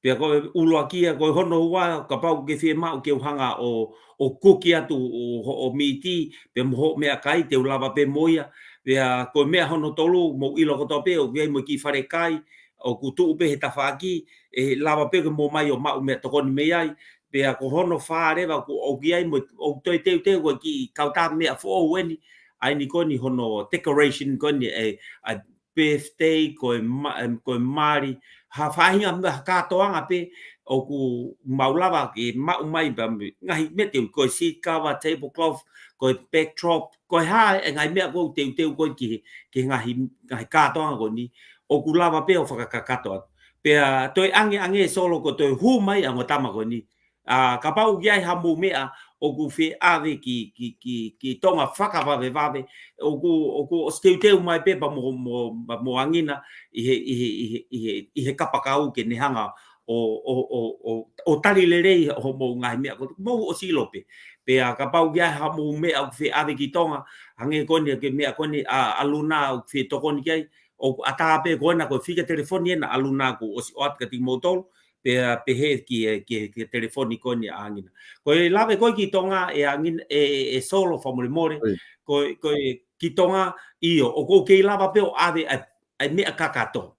pea ko e ʻuluaki ia, ko hono ua, kapau ʻoku ke fiemaʻu ke u hanga ʻo, ʻo kuki atu ʻo, hoʻo miti, pea mo hoʻo meʻakai, te u lava pē mo ia. Pea ko e meʻa hono tolu, mou ʻilo kotoa pē, ʻoku ʻi ai mo e kiʻi falekai, ʻoku tuʻu pē he tafaʻaki, ʻe lava pē ke mou ō mai ʻo maʻu meʻatokoni mei ai. Pea ko hono fā leva, ʻoku, ʻoku ʻi ai mo, ʻoku toe teuteu ko e kiʻi kautaha meʻa foʻou eni, ʻa eni ko eni hono decoration ko eni, ʻe, ʻa e birthday, ko e ma-, em, ko e mali, ha faʻahinga meʻa, ha kātoanga pē ʻoku mau lava ke maʻu mai pea mo e ngaahi meʻa teu, ko e seat cover, tablecloth, ko e backdrop, ko e hā e ngaahi meʻa ʻoku teuteu ko ē ki he, ki he ngaahi, ngaahi kātoanga ko eni, ʻoku lava pē ʻo fakakakato atu. Pea toe ange, ange Solo ko e toe hū mai ʻa e ongo tama ko eni, ʻa, kapau ʻoku ʻi ai hamou meʻa ʻoku fie ʻave ki, ki, ki, ki Tonga fakavavevave, ʻoku, ʻoku ʻosi teuteu mai pē pea mo, mo, mo Angina ʻi he, ʻi he, ʻi he, ʻi he, ʻi he kapakau ke ne hanga ʻo, ʻo, ʻo, ʻo, ʻo tali lelei hoʻomou ngaahi meʻa ko ē, mou ʻosi ʻilo pē. Pea kapau ʻoku ʻi ai hamou meʻa ʻoku fie ʻave ki Tonga, hangē ko eni ki he meʻa ko eni ʻa, ʻa Luna ʻoku fie tokoni ki ai, ʻoku ʻatā pē ko ena ko e fika telefoni ena ʻa Luna kuo ʻosi ʻoatu kiate kimoutolu, pea pehē ki he, ki he, ki he telefoni ko eni ʻa Angina. Ko e lave ko ē ki Tonga ʻe Angina, ʻe, ʻe, ʻe Solo fakamolemole, ko, ko e ki Tonga, ʻio, ʻoku ou kei lava pē ʻo ʻave ʻa, ʻa e meʻa kakato.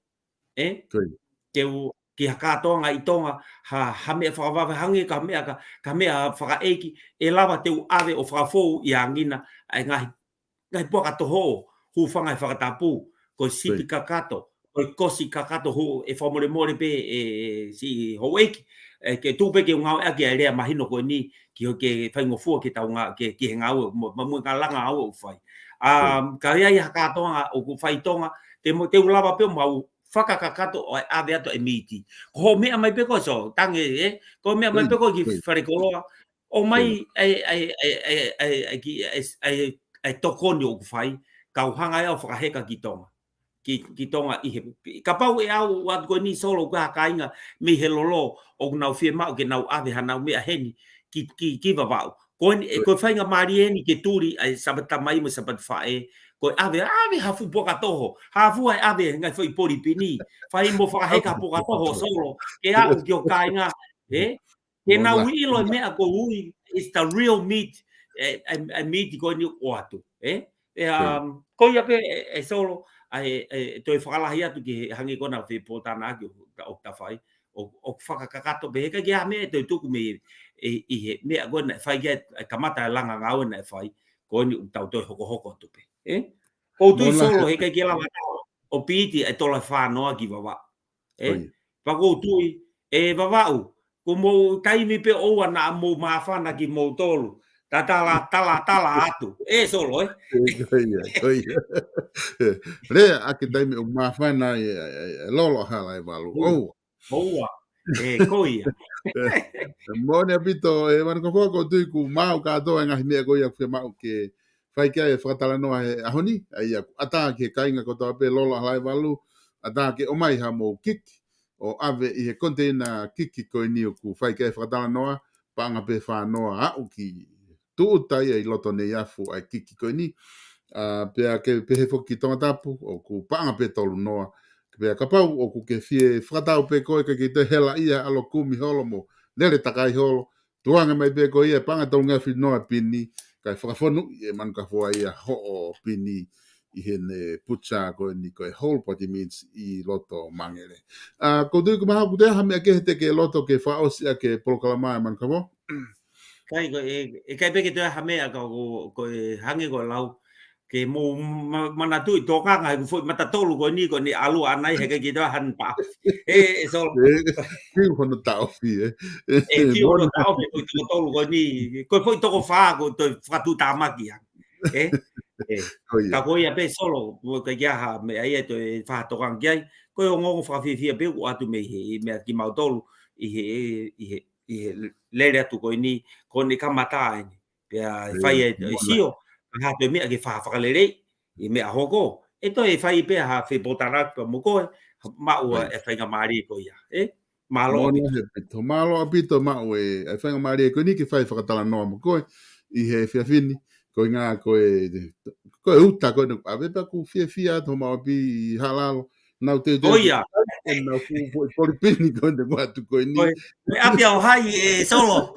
ʻE? Ke u, ki ha kātoanga ʻi Tonga, ha, ha meʻa fakavave hangē, ka meʻa ka, ka meʻa fakaʻeiki, ʻe lava te u ʻave ʻo fakafou ʻia Angina, ʻa e ngaahi ngaahi puaka toho, hūfanga he fakatapu, ko e sipi kakato, ko e kosi kakato, ʻe fakamolemole pē ʻe siʻi houʻeiki, ʻe ke tuʻu pē ke u ngāueʻaki ʻa e lea mahino ko eni, ki hoʻo ke faingofua ke tau ngā-, ke, ki he ngāue, mo, mo, mo e ngaahi langa ngāue ʻoku fai. ʻA, ka ʻi ai ha kātoanga ʻoku fai Tonga, te mo, te u lava pē ʻo mau fakakakato ʻo ʻave atu e miti. Ko hoʻo meʻa mai pē ko ē Solo, tangi, ʻe? Ko hoʻo meʻa mai pē ko ē ki Falekoloa, ʻomai ʻa e, ʻa e, ʻa e, ʻa e, ʻa e, ʻa e, ki, ʻa e, ʻa e, ʻa e tokoni ʻoku fai, kau hanga ʻe au ʻo fakaheka ki Tonga. Ki, ki Tonga ʻi he, kapau ʻe au ʻoatu ko eni Solo ki ha kāinga mei he lolo ʻoku nau fiemaʻu ke nau ʻave hanau meʻa heni ki, ki, ki Vavaʻu. Ko eni, ʻe, ko e faingamālie eni ke tuli ʻa e Sāpate Tamai mo e Sāpate Faʻē, ko e ʻave, ʻave ha fuʻu puaka toho, ha fuʻu ʻave he ngaahi foʻi poli pini, fai mo fakaheka puaka toho Solo, ke aʻu ki hoʻo kāinga, ʻe? Ke nau ʻilo e meʻa ʻoku ui, it's the real meat, ʻe, ʻe, ʻe meat ko eni ʻoku ʻoatu, ʻe? ʻE, um, ko ia pē, ʻe, ʻe Solo, ʻa e, ʻe, ʻe toe fakalahi atu ki he hangē ko ena fepōtalanoaʻaki ʻo, ʻo ta fai, ʻo, ʻo fakakakato pē he ʻikai ke ʻi ai ha meʻa ʻe toe tuku mei, ʻe, ʻi he meʻa ko ena ʻe fai ki ai, ʻe kamata e langa ngāue naʻe fai, ko eni ʻoku tau toe hokohoko atu pē, ʻe? Ko u tui Solo, he ʻikai ke lava ʻo piti e tola fānoa ki Vavaʻu. ʻE? Pea ko u tui, ʻe Vavaʻu, ko hoʻomou taimi pē ʻoua naʻa mou māfana kimoutolu. Tatala, tala, tala atu. ʻE Solo, ʻe? Ko ia, ko ia. Lea ʻaki e taimi ʻoku māfana ai e, e, e, e Lolo Halaevalu. ʻOua. ʻOua. ʻE, ko ia. Moʻoni ʻaupito, ʻe Manukafoa, ko u tui kuo maʻu kātoa e ngaahi meʻa ko ia ʻoku fiemaʻu ke fai ki ai e fakatalanoa he ʻaho ni, ʻa ia ʻoku ʻatā ki he kāinga kotoa pē Lolo Halaevalu, ʻatā ke ʻomai hamou kiki, ʻo ʻave ʻi he koniteina kiki ko eni ʻoku fai ki ai e fakatalanoa, paʻanga pē fā noa aʻu ki tuʻuta ia ʻi loto Neiafu ʻa e kiki ko eni, ʻa, pea ke pehē foki ki Tongatapu, ʻoku paʻanga pē tolu noa, pea kapau ʻoku ke fie fakatau pē koe ke ke toe hela ia ʻalu ʻo kumi holo mo lele takai holo, tukuange mai pē ko ia e paʻanga tolungeau fitu noa pini, kae fakafonu ʻe Manukafoa ia hoʻo pini ʻi heʻene pucha ko eni ko e whole body means ʻi loto mangele. ʻA, ʻoku ou tui ʻoku mahalo ʻoku toe ʻi ai ha meʻa kehe te ke loto ke fakaʻosi ʻaki e polokalama ē Manukafo? ʻIkai ko e, ʻikai pē ke toe ʻi ai ha meʻa ka ko, ko e hangē ko e lau. Ke mou ma-, manatuʻi tokanga he ko e foʻi mata tolu ko eni ko eni ʻalu ʻanai he ʻikai ke toe ʻi ai hano taʻofi. ʻE, ʻe Solo. ʻE, kiu hono taʻofi, ē. ʻE, kiu hono taʻofi ko e toko tolu ko eni. Ko e foʻi toko fā ko e toe fakatuʻutāmaki ange. ʻE? ʻE. Ko ia. Ka ko ia pē Solo, ʻoku ʻikai ke ʻi ai ha meʻa ia ʻe toe fakatokanga ki ai. Ko e ongoongo fakafiefia pē ʻoku ʻoatu mei he, ʻi meʻa kimautolu, ʻi he, ʻi he, ʻi he lele atu ko eni, ko eni kamata eni. Pea ʻe, fai e, ʻe moʻoni. Sio, ka ha toe meʻa ke fa-, fakalelei, ʻi meʻa hoko. ʻE toe fai pē ha fepōtalanoa pea mo koe, maʻu ʻa e faingamālie ko ia. ʻE? Mālō ʻaupito. Mālō ʻaupito maʻu e, e faingamālie ko eni ke fai fakatalanoa mo koe, ʻi he efiafi ni, ko e ngaahi ko e, ko e uta ko eni, ʻave pē ʻoku fiefia atu homau ʻapi ʻi Haʻalalo, nau teuteu. ʻO ia. ʻEnau fuʻu foʻi polipini ko eni ʻoku ʻoatu ko eni. Ko e, ko e ʻapi ʻo hai ʻe Solo?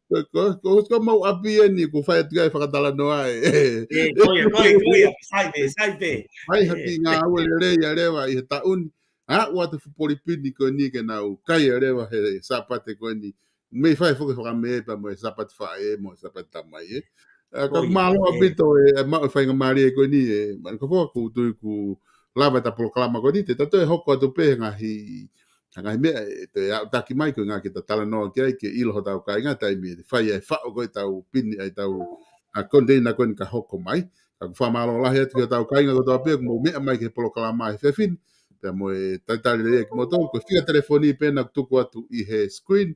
Ko, ko, ko, ko mau ʻapi eni ʻoku fai atu ai fakatalanoa ē. ʻE, ko ia, ko ia, ko ia, sai pē, sai pē. Fai ha kiʻi ngāue lelei ʻa Leva ʻi he taʻu ni. ʻA, ʻoatu fuʻu polipini ko eni ke nau kai ʻa Leva he Sāpate ko eni. Mei fai foki fakamē pea mo e Sāpate Faʻē mo e Sāpate Tamai ē. ʻA, ka mālō ʻaupito e, e maʻu e faingamālie ko eni ē. Manukafo ʻoku ou tui ʻoku lava ʻeta polokalama ko eni, te ta toe hoko atu pē he ngaahi, he ngaahi meʻa ʻe toe aʻutaki mai ko e ngaahi ke ta talanoa ki ai ke ʻilo hotau kāinga taimi ʻe fai ai faʻo ko ʻetau pini ai ʻetau, ʻa, container ko eni ka hoko mai. Ka ʻoku fakamālō lahi atu ki hotau kāinga kotoa pē ʻoku mou meʻa mai ki he polokalama he efiafi ni. Pea mo e talitali lelei kimoutolu, ko e fika telefoni pē naʻa ku tuku atu ʻi he screen.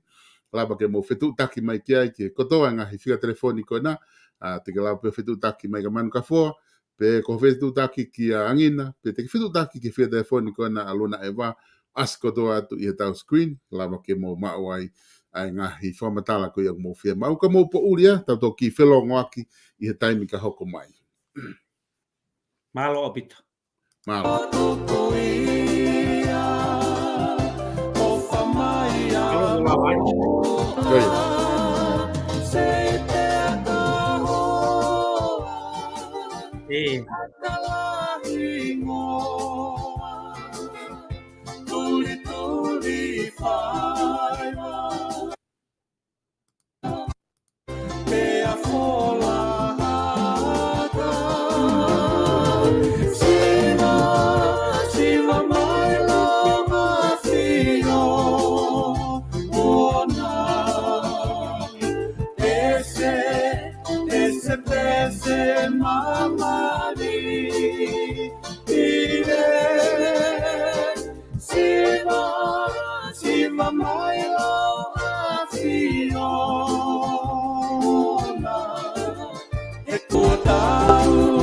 Lava ke mou fetuʻutaki mai ki ai, ki he kotoa e ngaahi fika telefoni ko ena. ʻA, te ke lava pē fetuʻutaki mai kia Manukafo, pe ko e fetuʻutaki kia Angina, pe te ke fetuʻutaki ki he fika telefoni ko ena ʻa Luna ʻEva, ʻasi kotoa atu ʻi heʻetau screen, lava ke mou maʻu ai ʻa e ngaahi fakamatala ko ia ʻoku mou fiemaʻu, ka mou poʻuli ā, tau toki felōngoaki ʻi he taimi ka hoko mai. Mālō ʻaupito. Mālō. Mālō. ʻE. Pea fola hata. Siva, siva mai lava sio ona. Ese, ese pese mamali. Ire, siva, siva mai lava sio ona. He kuo tau